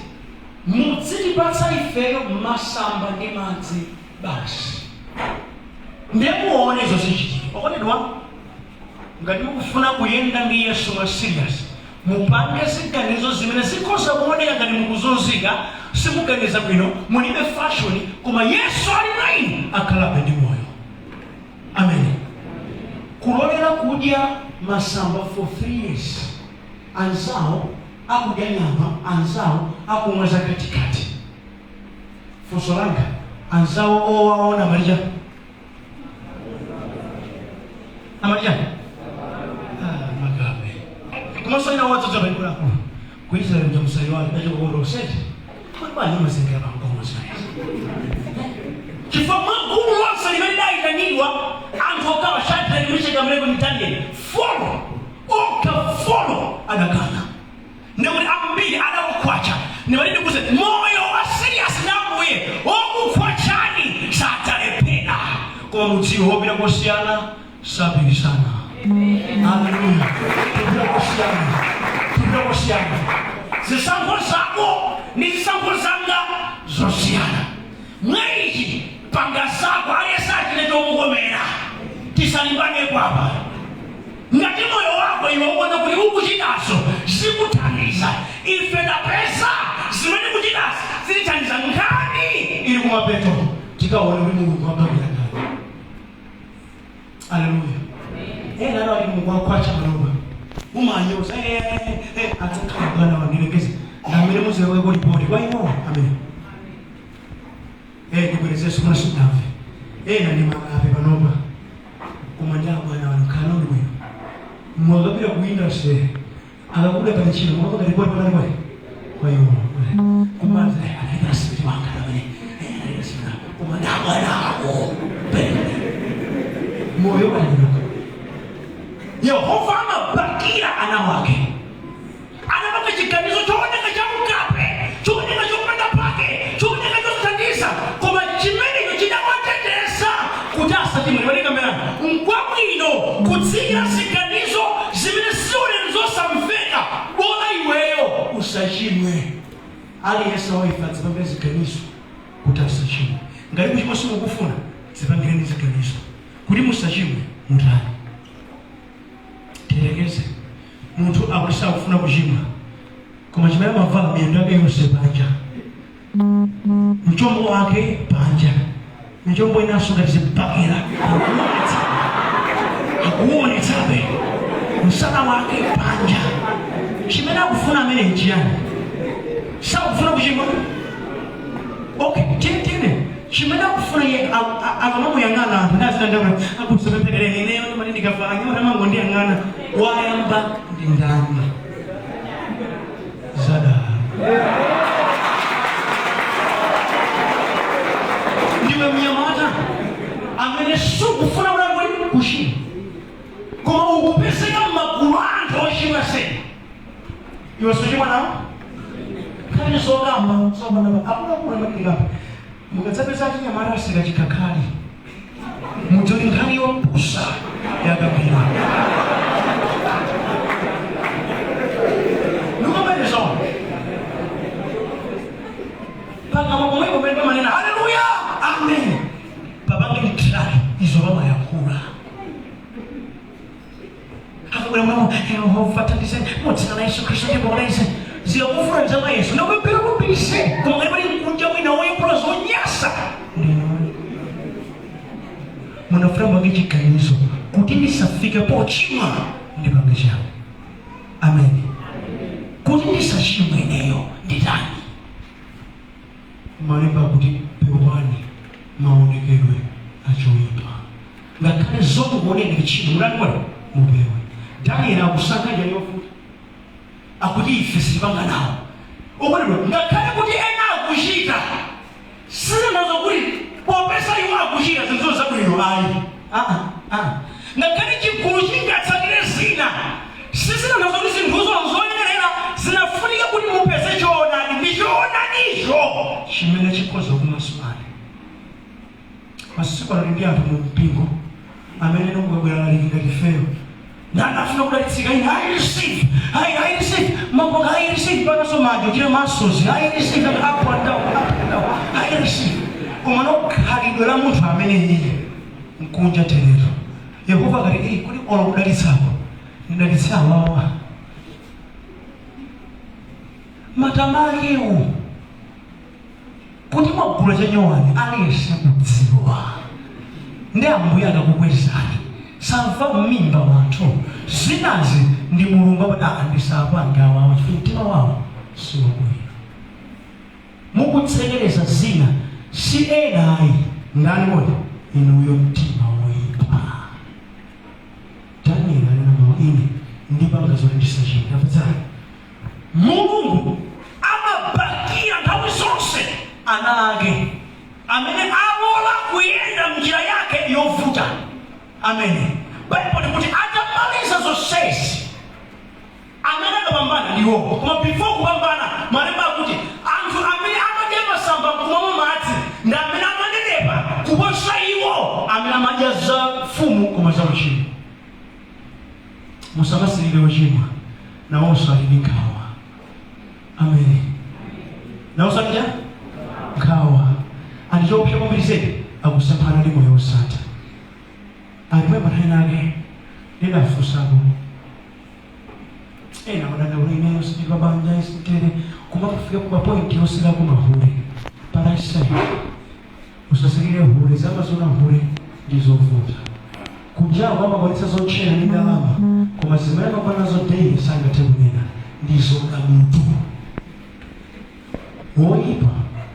mudzitipatsa ifeyo masamba ndi madzi basi, ndiye muone izo zichitika. Okondedwa, ngati mukufuna kuyenda ndi Yesu mwa serious, mupange ziganizo zimene zikhoza kuoneka ngati mukuzunzika, simuganiza bwino, mulibe fashion, koma Yesu ali mwa inu, akhalabe ndi moyo. Amen. Kulolera kudya masamba for 3 years, anzawo akudya nyama, anzawo akumwa zakatikati. Funso langa, anzawo owaona amalija amalija? Ah, magabe. Komanso ina wadzodza paikuluakulu ku Israeli mja musayiwale dachokokotosete kuti bwanji mazengera pamgongo zimenezi, chifukwa mwa gulu lonse limene lidayitanidwa anthu okawa Shadrach, Meshach, Abednego ndi Daniel, four okha, four adakana. Ndikuti ambiri adakukhwacha. Ndimati ndikuze moyo wa serious ndi Ambuye, wokukhwachani sadzalephera, koma mudziwe wopita kosiyana sapikisana. Haleluya! Kupita kosiyana, kupita kosiyana, zisankho zako ndi zisankho zanga zosiyana. Mwaichi panga zako, aliyense achite chomukomera, tisalimbanepo apa. Ngati moyo wako iwe ukuona kuti ukuchitazo zikuthandiza, ife tapeza zimene kuchitazi zitithandiza. Nkhani ili kumapeto, tikaone kuti Mulungu agawira ndani. Aleluya! Ena adawati Mulungu wakhwacha panopa umanyoza, adzakhala bwana wandirekeze ndamene muzileweko ripoti kwa iwo. Amen. Ndibwerezenso mwana, sindamve. Ena ndi makape panopa. Koma ndi abwana wanu khalani bwino. Mwakapita ku industry akakuda pa ntchito mukapanga ripoti pakati kwayo kwa iwo. Kumaza analipira simiti wanga amene analipira simiti koma ndi abwana ako. Moyo watembenuka. Yehova amabakira ana wake. Anapanga chiganizo chooneka cha ukape, chooneka chopanda pake, chooneka chosathandiza, koma chimenecho chidawateteza kuti asachimwe. Kamera nkwabwino kutsikira ziganizo zimene zioneka zosamveka, bola iweyo usachimwe. Aliyense waife adzipangire ziganizo kuti asachimwe. Ngati kuchimwa simukufuna, zipangireni ziganizo kuti musachimwe. Mutani? Tiyerekeze munthu akuti sakufuna kuchimwa, koma chimene amavala miyendo yake yonse panja, mchombo wake panja, michombo inanso ngati zibakera, akuonetsabe msana wake panja. Chimene akufuna amene nchiyani? Sakufuna kuchimwa. Okay, tine chimene akufuna iye akamamuyang'ana anthu ndazitandauka akusapempherereni ineyo ndimati ndikafa anyamata amangondiyang'ana. Wayamba ndi ndani? Zadala ndiwe mnyamata amene sukufuna kuti kuchimwa, koma ukupezeka m'magulu a anthu ochimwa sena iwe suchimwa nawo. Nkhani zokamba zopanda akuluakulu amadikapa mukadzapeza achinyamata aseka chikhakhali, mudzoti nkhani yopusa yakambira. Ndikumbenizo pakamwa pomwe pomwe pamanena haleluya, amen, papange nditraki izo pamayankhula akabwera mwamu Yehova thandizeni mudzina la Yesu Khristu ndiponese zikakufuna nzama Yesu ndikupemphera kwambiri, koma ngati pali mkunja wina woyankhula zonyasa ndinu. Munafuna mpange chiganizo kuti ndisafike pochimwa ndipange chani? Amen. Kuti ndisachimwe ineyo nditani? Malemba akuti pewani maonekedwe achoyipa, ngakhale zomukuoneka ndi tchimo. Mutani mwene? Mupewe. Daniel akusankha njira yovuta, akuti ife sitipanga nawo. Okondedwa, ngakhale kuti ena akuchita, sizinazo kuti popeza iwo akuchita zinthu zabwino ayi. Ah, ah. Ngakhale chigulu chingatsatire zina, sizinazo kuti zinthuzo zoyenerera. Zinafunika kuti mupeze choonadi, ndi choonadicho chimene chikhoza kumasulani. Masiku ano ndi anthu mu mpingo amene nongokabwera laliki ngati ifeyo ndanafuna kudalitsika ine, "I receive, I receive," maboka, "I receive," panaso manja uchire masozi, "I receive," up and down, up and down, "I receive." Koma nokhalidwe la munthu amene iye nkunja terero, Yehova akati, "Ei, kuti olo kudalitsako ndidalitse awawa matamakewo kuti mwagula chanyowani." Aliyense kudziwa ndi Ambuye akakukwezani samva m'mimba wanthu zinazi ndi Mulungu apati aa ndisapange awawa chifukwa mtima wawo siwabwino. Mukutsekereza zina si ena ayi. Ndani kodi? Inuyo, mtima woyipa. Daniel anena mawu, "Ine ndipanga zoti ndisachimwe." Tapetsani, Mulungu amabakira nthawi zonse ana ake amene alola kuyenda mnjira yake yovuta. Amene Baibulo likuti atamaliza zonsezi amene akapambana ndiwo. Koma before kupambana, malemba akuti anthu amene amadya masamba nkumamwa madzi ndi amene amanenepa kuposa iwo amene amadya za mfumu koma za uchimo. Musamasilire ochimwa, nawonso ali ndi nkhawa. Amene nawonso ali ndi nkhawa ali choopsa kwambiri zedi, akusemphana ndi moyo wosatha. Alimwe manena ake ndidafunsako ena madandaula, ineyo sindili pabanja, sintere, koma kufika ku mapointi yosilako mahule palaisai. Usasilire hule, zamazona hule ndi zovuta. Kunjawo amakwanitsa zotchera ndi ndalama, koma zimene amapana nazo daily sangathe kunena, ndi zodamutu. Woyipa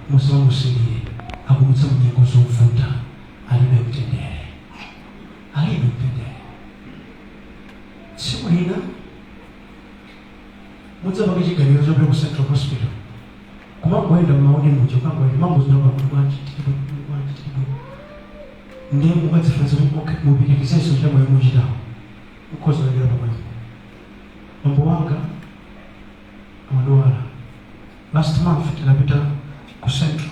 musamamusilire, akudutsa mnyengo zovuta, alibe mtendere, alibe mtendere. lina mudzapange chiganizo chopita ku Central Hospital, kumangoyenda mmaoni muja, ukangoyenda mangozindaba kuti bwanji tili bwino, bwanji tili bwino, ndiye mukadzifunsa kuti okay, mupitirizenso cha moyo muchitawo, mukhoza kulekera pamwepo. Bambo wanga amadwala. Last month tinapita ku Central,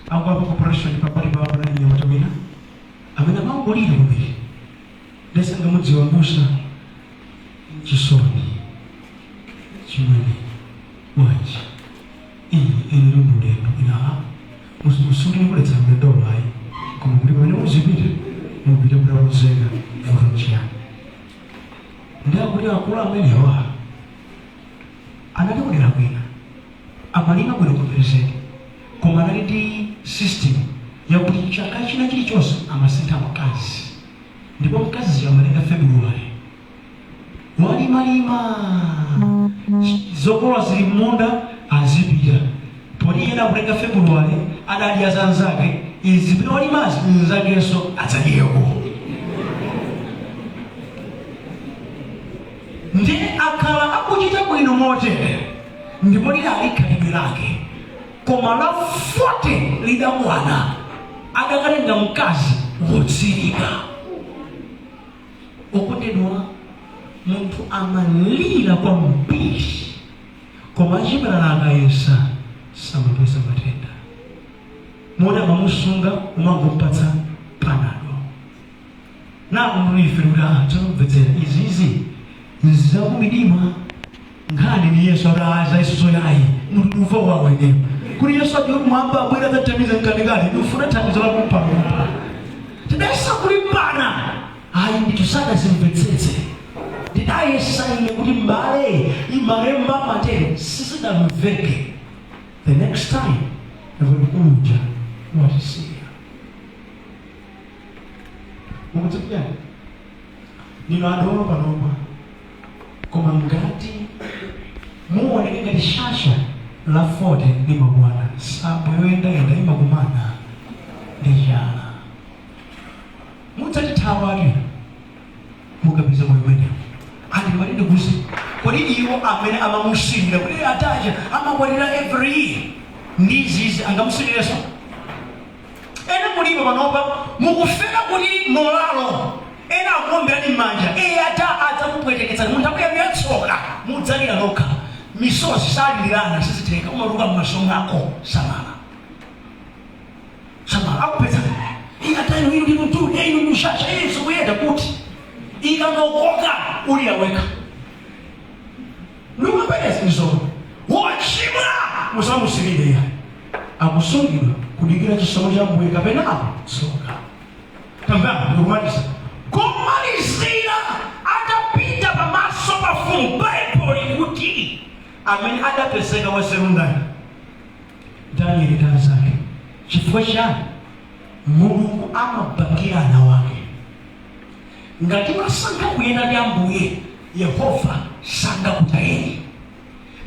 angwapa operation. Pambali pawo panali mnyamata wina amene amangolira kwambiri. Ndesangamudziwa mbusa chisoni chimwene, bwanji iyi ine ndi ulendo ina musungire kuletsa mlendo ayi, koma kuti pamene muzipita mupite mutakonzeka. Vuto nchiyani? Ndi akuti akulu amenewa anali kudera kwina, amalima bwino kwambiri, koma anali ndi system yakuti chaka china chilichonse amasintha mkazi, ndipo mkazi amatenga February. Walimalima, zokolola zili m'munda, azipita poti iyena akutenga February, adadya za nzake izi zimene walimazi, nzakenso adzadyeko. Ndi akhala akuchita bwino motere, ndipo lidali khalidwe lake, koma la 40 lidakwana, adakatenga mkazi wotsirika. Okondedwa, munthu amalira kwambiri, koma achipatala akayesa samapeza matenda, moti amamusunga umangompatsa Panado. Nakumbife kuti tsonomvetsera izizi zakumidima, nkhani ni Yesu. Ati aza Yesu soyayi, munthu uva wawo ineyo kuti Yesu ati mwamba abwera adzathandiza mkatikati, ndikufuna thandizo la kumpalumpa. Tidayesa kulimbana, ayi ndithu sadazimvetsetse. Ndidayesa ine kuti mbale imalemba matere, sizidamveke. The next time nakuti uja watisiya. Mukudziwa nino adolo panopa, koma ngati muoneke ngati shasha la 40 limakwana, sabo yoyendayenda imakumana ndi chala. Mudzatithawatu mukapeza moyo umenewo. Andi mati ndikuti kodi iwo amene amamusilira kuti atacha amakwatira every year ndi izizi, angamusilirenso? Ena mulipo panopa mukufera kuti molalo, ena akuomberani m'manja. Iye ata adzakupweteketsani munthu akuyanu yatsoka, mudzalira nokha. Misozi salilirana, sizitheka, umatuluka m'maso mwako. Samala, samala, akupetsani. Iye ata inu inu inu inu inu mushasha iye sikuyenda kuti ikangokoka ulira wekha. Ndikupereza izo, wochimwa musamusilire iye, akusungidwa kudikira chisomo cha Mbuye kapena tsoka. Tamvani, ndikumaliza. Kumalizira, atapita pamaso pa mfumu, Baibulo likuti amene adapezeka wanzeru ndani? Danieli ndi anzake. Chifukwa chani? Mulungu amabakira ana wake. Ngati mwasankha kuyenda ndi Ambuye, Yehova sangakutayeni.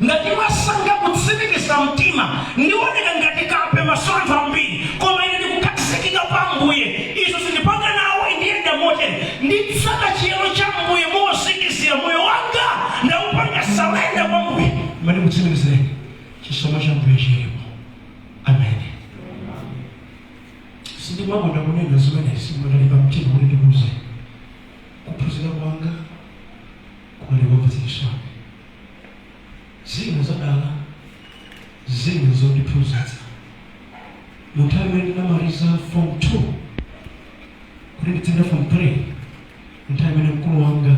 Ngati mwasankha kutsimikiza mtima, ndioneka ngati kape maso anthu ambiri, koma ine ndikukhazikika pa Ambuye, izo sindipanga nawo, ndiyenda motere, nditsata chiyero cha Ambuye mozikizira, moyo wanga ndaupanga surrender kwa Ambuye, imene kutsimikizireni chisomo cha Ambuye chilipo. Amen. Sindimakonda kunena zimenezi, ndalimba mtima kuti ndikuze. Kuphunzira kwanga kunali komvetsa chisoni, zina zadala, zina zondiphunzitsa. Mu nthawi imene ndinamaliza Form 2 kuti nditsinde Form 3, nthawi imene mkulu wanga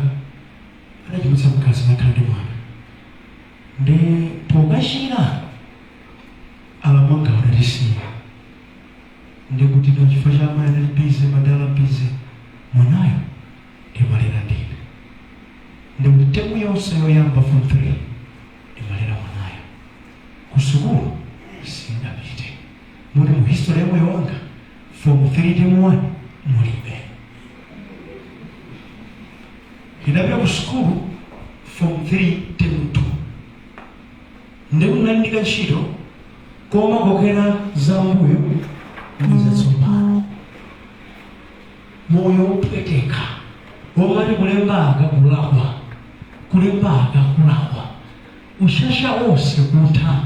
adachulutsa mkazi nakhala ndi mwana, ndi pokachira alamu anga adatisiya, ndikuti no chifukwa cha amayi anali busy, madala busy, mwanayo ndimalera ndine. Ndikuti temu yonse yoyamba, Form 3, ndimalera mwanayo. Ku sukulu sindapite, moti mu history ya moyo wanga Form 3 term 1 mulibe. Ndidapita ku sukulu Form 3 term 2, ndikunandika ntchito koma kokera zambuyo ndi zatsopano. Moyo wopweteka. Womati kulemba aka kulakwa, kulemba aka kulakwa, ushasha wonse kutha.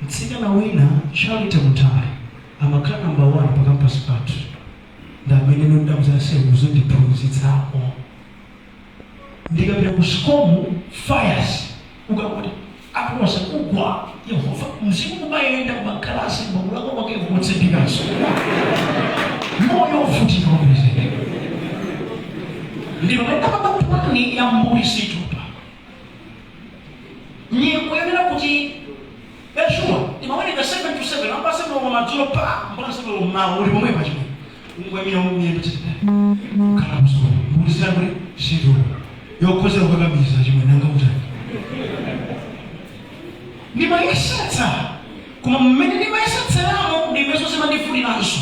Mtsikana wina, Charity Mutale, amakhala number 1 pa campus pathu, ndamene ndamzase kuzondiphunzitsako. Ndikapita ku SCOM, fires ukangoti aponse kugwa Yehova, mzimu kumayenda kumakalasi makulako kwake kutsindikanso moyo ovutika kwambiri. Ndilo ndakamba plan ya mbuli situpa nyengo yonena kuti eshuwa imaoneka 7 to 7 amba 7 koma madzulo pa mbona 7 mmawa uli pomwe pachimwe ungwamira umuyendo tete khala kusukulu mbuli zitangoti situpa yokhozera kukakamiza chimwe nanga utani. Ndimayesetsa, koma mmene ndimayesetseramo ndimeso zimandifuniranso,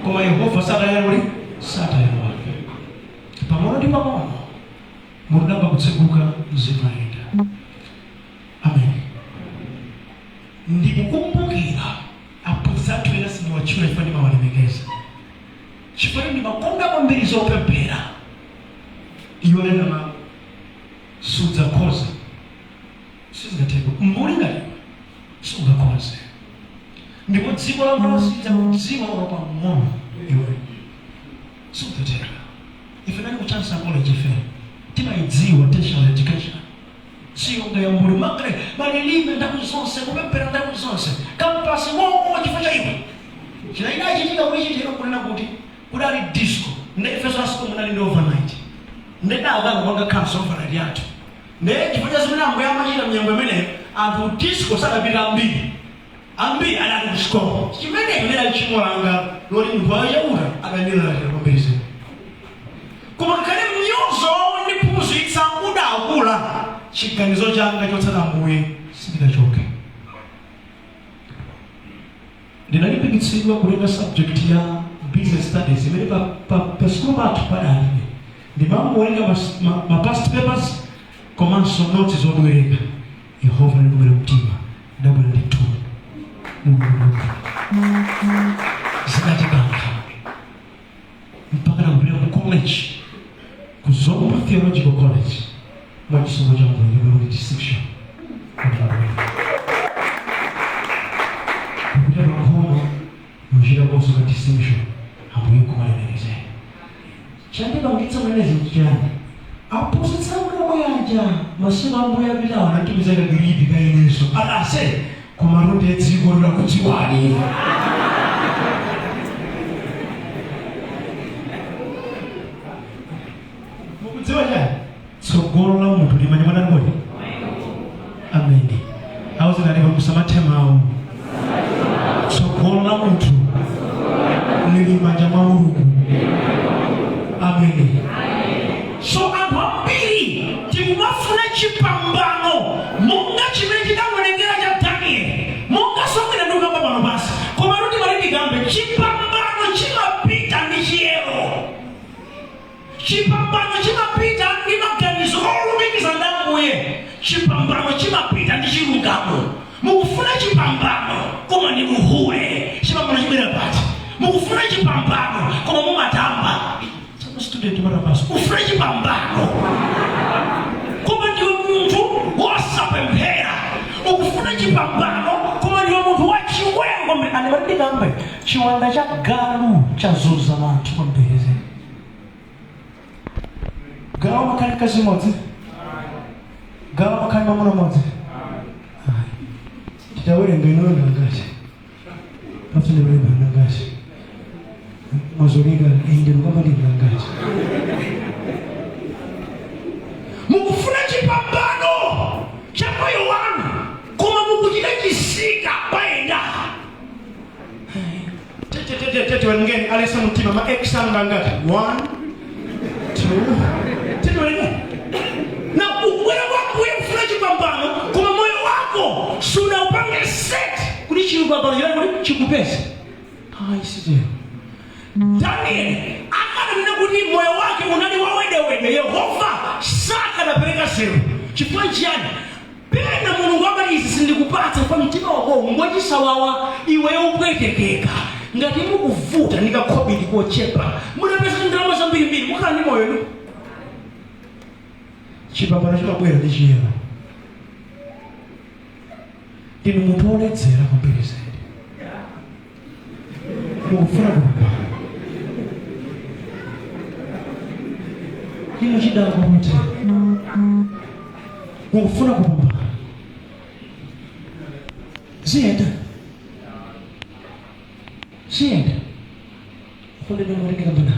koma Yehova sataya kuti sataya wake. Pang'ono ndi pang'ono mutudamba kutseguka, mzimayenda. Amen. Ndikukumbukira aphunzitsi athu ena, sindiwatchula chifukwa ndimawalemekeza, chifukwa ndimakonda kwambiri zopemphera. Iwo anena ma sudzakhoza, sizingatheka, mbuli ngati iwe sungakhoze, ndipo dziko la Malawi sidzakudziwa olo pang'ono, iwe sudzatheka. Ife nali ku Chancellor College, ife timayidziwa tertiary education siyonga ya mbuli makre malilime nthawi zonse, kupemphera nthawi zonse, campus wowo chifukwa cha iwe. Chinaina chitika kuti chitero kunena kuti kudali disco, nde ifeso asiko munali ndi overnight, ndedakanga kwanga cancel overnight yathu. Nde chifukwa cha zimene Ambuye amachita mnyengo imeneyo, anthu disco sadapita ambiri, ambiri adali ku SCOM. Chimenecho ndidali tchimo langa loti munthu wachaura adandilalatira kwambiri zedi, koma ngakhale mnyozo ndiphunzitsa udakula, chiganizo changa chotsata Ambuye sindidachoke. Ndinalimbikitsidwa kutenga subject ya business studies imene pa sukulu pathu padalibe. Ndimangowerenga ma past papers komanso notes zobwereka. Yehova alikumera mtima, ndabwera ndithu. Mulungu zinatikankha mpaka nakupita ku college, ku Zomba Theological College. Mwa chisomo cha Ambuye ndibwera ndi distinction. Kupita pakhomo muchita koso ka distinction, Ambuye nkumalemekezera. Chandipangitsa kumenezi chani? Aphunzitsa omwe aja masiku Ambuye apitawo anatumiza kagiripi kainenso atase, koma runde dziko lilakudziwani. Mukudziwa chani? Tsogolo la munthu limanya mwanani kodi? Ameni. Auzinani, musamathe mawu. Tsogolo la munthu lili manja mwa Mulungu. Ameni. So anthu ambiri tikumafuna chipambano monga chimene chidaonekera cha Daniel, monga somwena ndikukamba pano pasi, koma kuti mali ndikambe, chipambano chimapita ndi chiyero, chipambano chimapita ndi maganizo olumikiza ndi Ambuye, chipambano chimapita ndi chilungamo. Mukufuna chipambano koma ndi muhule, chipambano chibwera pati? Mukufuna chipambano koma mumatamba. Tsono student matapaso ufuna chipambano koma ndiwe munthu wosapemphera. Ukufuna chipambano koma ndiwe munthu wachiwengo kwambiri. Andimati ndikambe, chiwanda cha galu chazuza anthu kwambiri. Galu amakhala mkazi mmodzi? Galu amakhala mwamuna mmodzi? Titawerenga inuyo ndangati pafunewerenga ndangati mwazolika inde lukamba ndi ndangati. Mukufuna chipambano cha moyo wanu koma mukuchita chisika payenda. Tete alesa mtima ma ex anga ngati 1 2 tete werengeni. Na ukubwera kwako uye kufuna chipambano koma moyo wako sunaupange set kuti chipambano chilani kuti chikupeze. Ayi, sitero. Daniel akananena kuti moyo wake unali wawedewede, Yehova sakanapereka zero. Chifukwa chiyani? Pena Mulungu amati izi sindikupatsa kwa mtima wako ngwachisawawa, iweyo upwetekeka. Ngati mukuvuta ndi kakhobidi kochepa, mutapeza ndalama zambirimbiri, mukhala ndi moyo? Chipambano chimabwera ndi chiyero. Ndinu munthu woledzera kwambiri zedi, mukufuna kupambana. Inu chidakwa kuti mukufuna kupambana, ziyenda, ziyenda. Kondedwa mwatekekambana,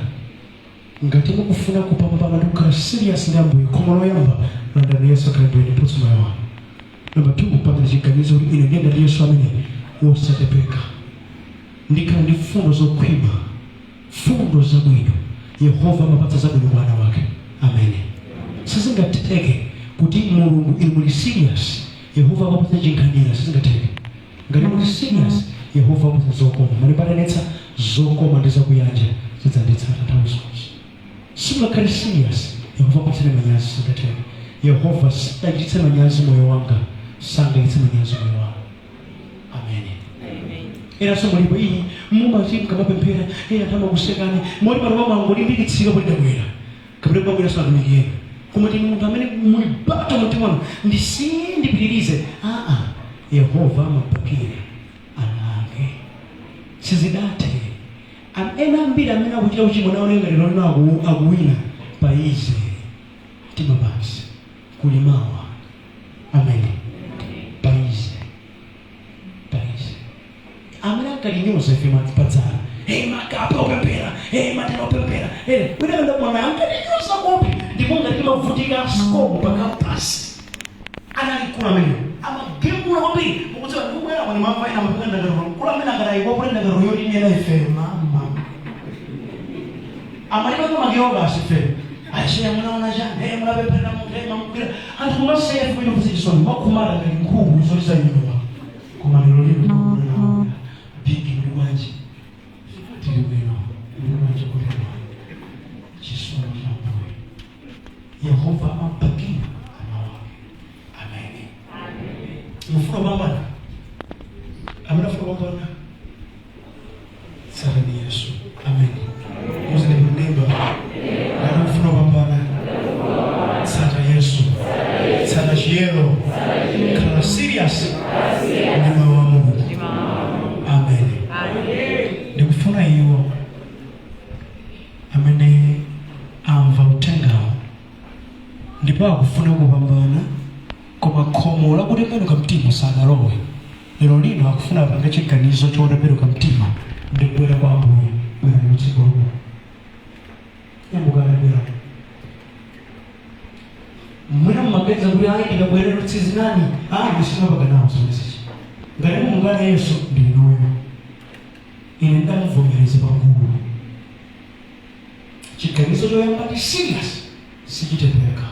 ngati mukufuna kupambana ndi kukhala serious ndi Ambuye, khomo loyamba, landani Yesu akhale Mbuye ndi Mpulumutsi moyo wanu. Namba 2, pangani chiganizo kuti ine ndiyenda ndi Yesu amene wosatepeka, ndikhala ndi fundo zokhwima, fundo zabwino. Yehova amapatsa zabwino kwa ana wake amene sizingatheke kuti Mulungu, inu muli serious, Yehova akapatsa chinkhanira. Sizingatheke. Ngati muli serious, Yehova akupatsa zokoma. Malemba zokoma ndi zakuyanja zidzanditsata nthawi zonse. Simungakhale serious, Yehova apatsane manyazi. Sizingatheke. Yehova sangachititse manyazi moyo wanga, sangachititse manyazi moyo wanga. Amene enanso mulipo iyi mumati mkamapemphera, ena anthu amakusekani, moti pano pamangolimbikitsika kuti ndabwera kapena kumabwera satumiki ena, koma tini munthu amene muli bato mtima wanu, ndisiye, ndipitirize. Aa, Yehova amabakira ana ake. Sizidathe. Ena ambiri amene akuchita uchimo naone ngati lolino akuwina pa ize mtima pansi kulimawa. Amene paize paize amene ankatinyoza ife padzana, hey, makape opemphera, hey, matera opemphera, hey, wina kanda mwana ankatinyoza kopi, ndipo ngati timavutika scope pa campus anali mkulu amene amagembula kwambiri. Mukudziwa, ndikubwera mwani mamva ena amapeka ndakatulo. Mkulu amene akatayikopula ndakatulo yotinena ife, mama amalipanga makewo basi. Ife acheya munaona chani? Hey, munapemphera munthu, hey, mamugwira anthu kumaseka. Ife kuita chisoni, makhumata ngati nkhuku zoti zanyowa. Koma lero lino tikuona bigi muli bwanji? Tili bwino. Muli bwanji? Kutedwa chisomo cha Ambuye. Yehova amabakira ana wake. Amene mufuna kupambana, amene afuna kupambana, tsatani Yesu. Amen. Muzine kunemba, ngati mufuna kupambana, tsata Yesu, tsata chiyero, khala serious ndi mawu a Mulungu. Amen. Ndikufuna iwo amene amva uthengawo ndipo akufuna kupambana, koma khomo lakutembenuka mtima sadalowe, lero lino akufuna apange chiganizo chotembenuka mtima ndi kubwera kwa Ambuye, bwerani kutsogolo. Yambukani, bwerani. Mwina mmaganiza kuti ayi, ndikabwerera tsizinani. Ayi, ndisimapanga nawo zimenezi. Ngati mumukana Yesu, ndinuyo. Ine ndamuvomereza pagulu. Chiganizo choyamba ndi serious sichitepeka.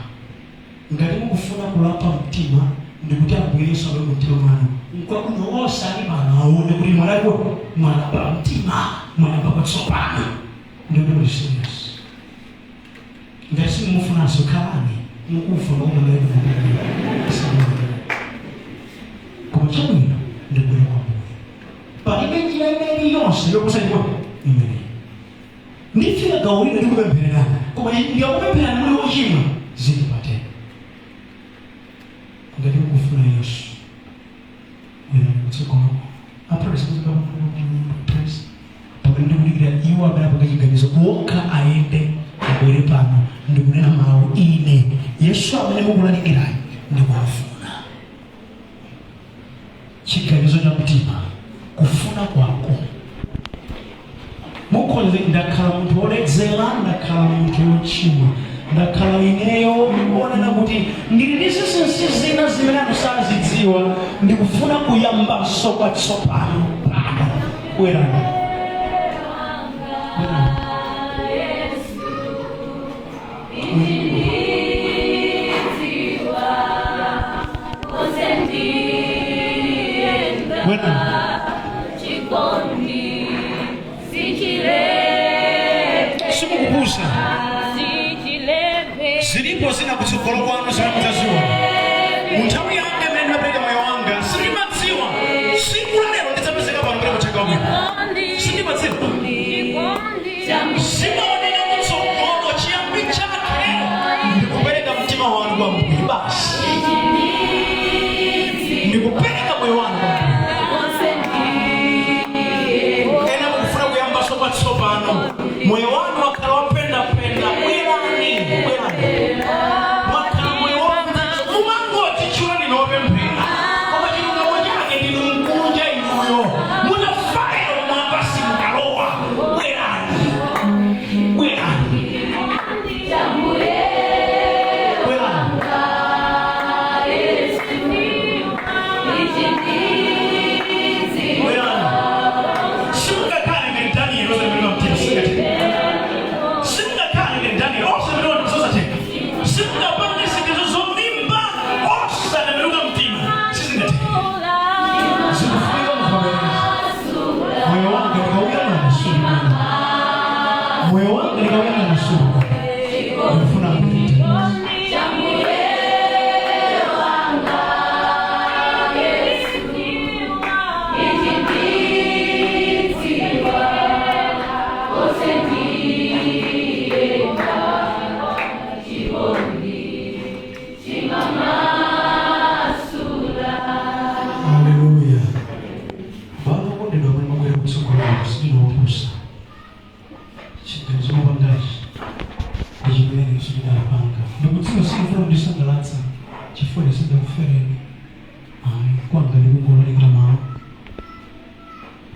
Ngati mukufuna kulapa mtima ndikuti Ambuye Yesu alowe mu mtima mwanu, nkwabwino osati pano aone kuti mwanako mwalapa mtima, mwayamba kwatsopano, ndikuti muli serious. Ngati simumufunanso, khalani mukufa makumanaiaa. Koma chabwino ndikubwera kwa Ambuye. Palibe njira ina iliyonse yoposa ndipo imeneyi. Ndifika gawo lino ndikupemphererani, koma ndikakupempherani muli wochimwa, zindipateni. Ngati mukufuna Yesu, bwerani kutsogolo. Apresi, pamene ndikudikira iwo amene apanga chiganizo okha ayende abwere pano ndikunena mawu, ine Yesu amene mukulalikirayi ndikumufuna. Chiganizo cha mtima, kufuna kwako. Mukhoza, ndakhala munthu woledzera, ndakhala munthu wochimwa, ndakhala ineyo onena kuti ndili ndi zinsinsi zina zimene anthu sazidziwa, ndikufuna kuyambanso kwatsopano pano, bwerani, bwerani. Bwerani. Chikondi sichilepe. Simukupusa. Sichilepe. Zilipo zina kutsogolo kwanu zimene mudzaziona. Mu nthawi yanga imene ndimapereka moyo wanga, sindimadziwa tsiku la lero ndidzapezeka pano kuti kuthenga wabwino. Sindimadziwa. Sindine wopusa. Chiganizo mupangachi ndi chimene sindinapanga. Ndikudziwa sindifuna kundisangalatsa chifukwa ine sindinakufereni ayi. Kwanga ndikungolalikira mawu.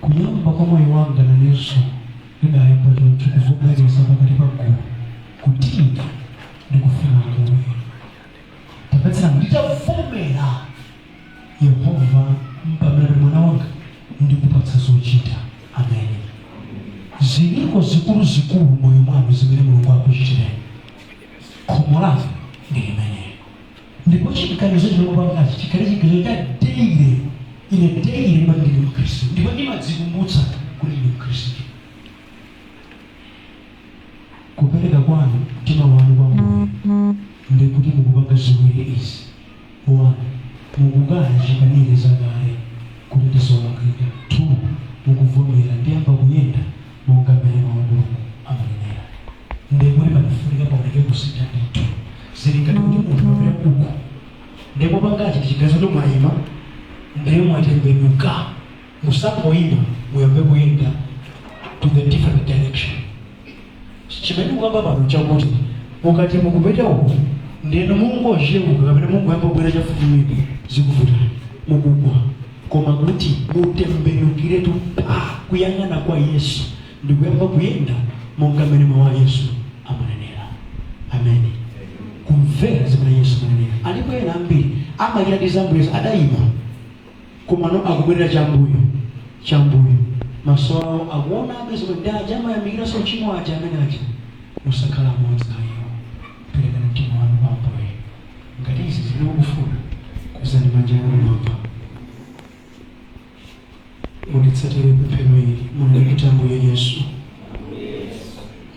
Kuyamba kwa moyo wanga nanenso ndidayamba choncho, kuvomereza pakati pa gulu kuti ine ndikufuna Ambuye. Tapetsera, nditavomera Yehova mpamene mwana wanga ndikupatsa zochita. Amene ziliko zikuluzikulu moyo mwanu zimene Mulungu akuchitireni, khomo lake ndi limenelo. Ndipo chiganizo chimene mupangachi chikhale chiganizo cha daily. Ine daily ndimati ndili Mkhristu, ndipo ndimadzikumbutsa kuti ndili Mkhristu. Kupereka kwanu mtima wanu kwa Ambuye ndikuti mukupanga ziwiri izi: one, mukukana chikanire zakale kuti ndizolakwika; two, mukuvomera ndiyamba kuyenda monga mmene mawu a Mulungu amanenera. Ndikuti panafunika paoneke kusintha ndithu. Zili ngati kuti munthu wapita uku, ndipo pangachi ndi chiganizo kuti mwayima, ndiye mwatembenuka. Musangoyima, muyambe kuyenda to the different direction. Chimene mukamba pano chakuti mukati mukupita uku, ndeno mungocheuka kapena mungoyamba kubwera chafupiwiri, zikuvutani, mukugwa. Koma kuti mutembenukiretu pa kuyang'ana kwa Yesu ndikuyamba kuyenda monga mmene mawu a Yesu amanenera. Ameni. Kumvera zimene Yesu amanenera. Alipo ena ambiri amachita ndi zambuyo Yesu adayima, komano akubwerera chambuyo chambuyo. Maso awo akuona abe zomwe ndi aja amayamikiranso uchimo aja amene aja. Musakhala amodzi ayiwo. Perekani mtima wanu kwa Ambuye. Ngati izi zimene mukufuna, kwezani manja anu mmwamba, munditsatire pemphero ili. Munene kuti, "Ambuye Yesu,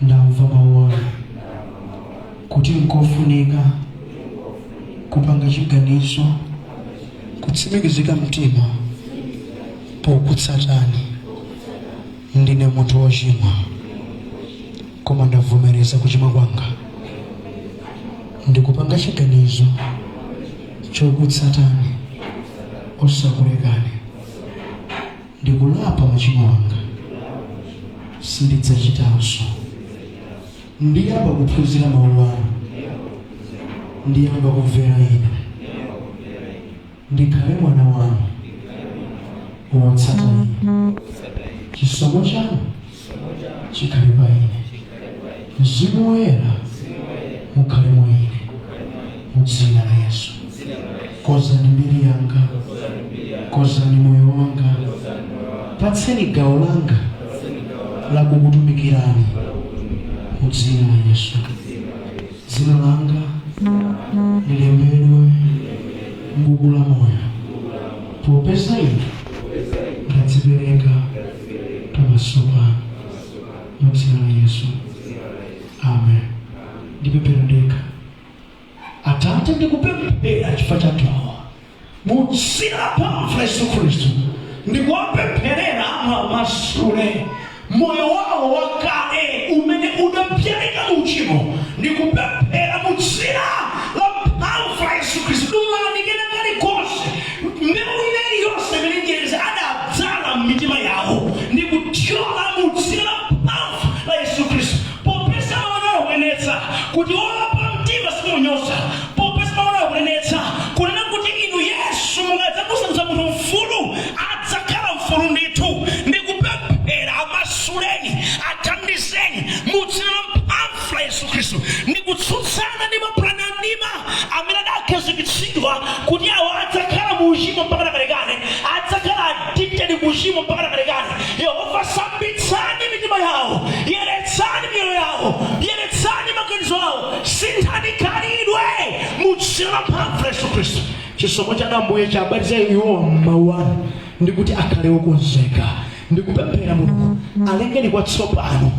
ndamva mawu anu kuti nkofunika kupanga chiganizo, kutsimikizika mtima pokutsatani. Ndine munthu wochimwa, koma ndavomereza kuchimwa kwanga, ndikupanga chiganizo chokutsatani osakulekani. Ndikulapa machimo anga, sindidzachitanso. Ndiyamba kuphunzira mawu anu, ndiyamba kumvera inu. Ndikhale mwana wanu wotsata inu. Chisomo chanu chikhale pa ine. Mzimu Woyera mukhale mwa ine. Mu dzina la Yesu, kozani mbiri yanga, kozani moyo wanga, patseni gawo langa lakukutumikirani. Mu dzina la Yesu, dzina langa lilembedwe m'buku la moyo, popeza ine ndadzipereka pamaso panu. Mu dzina la Yesu, amen. Ndipemphera ndekha. Atate, ndikupemphera chifukwa cha anthu awa. Mu dzina la mphamvu la Yesu Khristu, ndikuwapempherera mwamasule moyo wawo wakale umene udapyalika mu uchimo. Ndikupemphera mu dzina la mphamvu la Yesu Khristu, dulani kena kalikonse, mbewu ina iliyonse imene njerezi adadzala m'mitima yawo. Ndikuthyola mu dzina la mphamvu la Yesu Khristu, popeza mawu akunenetsa kuti olapa mtima simunyoza, popeza mawu akunenetsa kunena kuti inu Yesu mukadzamusandutsa munthu mfulu, adzakhala mfulu ndithu. Ndikupemphera, amasuleni, athandizeni mu dzina la mphamvu la Yesu Khristu. Ndikutsutsana ndi mapulani a mdima amene adakhazikitsidwa kuti awo adzakhala mu uchimo mpaka nakalekale, adzakhala addicted ku uchimo mpaka nakalekale. Yehova, sambitsani mitima yawo, yeretsani miyoyo yawo, yeretsani maganizo awo, sinthani khalidwe mu dzina la mphamvu la Yesu Khristu. Chisomo cha Ambuye chabatiza iwowa m'mawu anu ndikuti akhale okonzeka. Ndikupemphera, Mulungu, alengeni kwatsopano,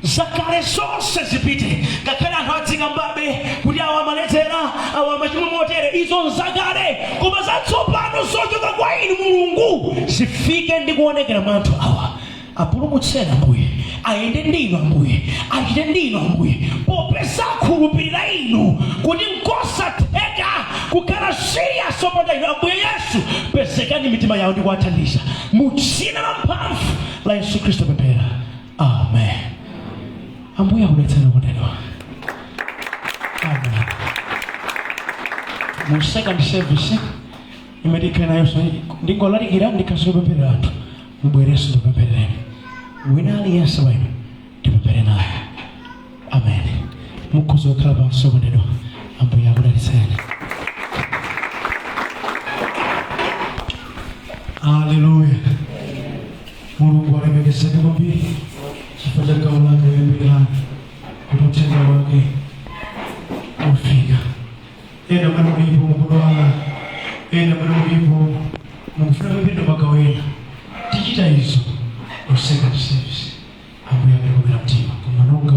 zakale zonse zipite. Ngakhale anthu adzikambabe kuti awa amaledzera, awa amachimwa motere, izo nzakale, koma zatsopano zochoka kwa inu Mulungu zifike ndi kuonekera mwa anthu awa. Apulumutseni Ambuye, ayende ndi inu Ambuye, achite ndi inu Ambuye, popeza akhulupirira inu kuti nkosatheka kukhala serious opanda inu. Ambuye Yesu, pezekani mitima yawo ndi kuwathandiza mu dzina la mphamvu. La Yesu Khristu pemphera, amen. Ambuye akudalitseni okondedwa, amen. Mu second service imene tikhale nayonso, ndingolalikira, ndikhaso kupempherera anthu. Mubwerenso ndikupempherereni. Wina aliyense wa inu ndipemphere naye, amen. Mukhoza kukhala pansi okondedwa. Ambuye akudalitseni. Haleluya! Mulungu alemekezeke kwambiri chifukwa cha gawo lake loyambirira, kuti uthenga wake ufika. Ena amene mulipo mukudwala, ena amene mulipo mukufuna kupita magawo ena, tichita izo mu second service. Ambuye akatikomera mtima. Koma nonga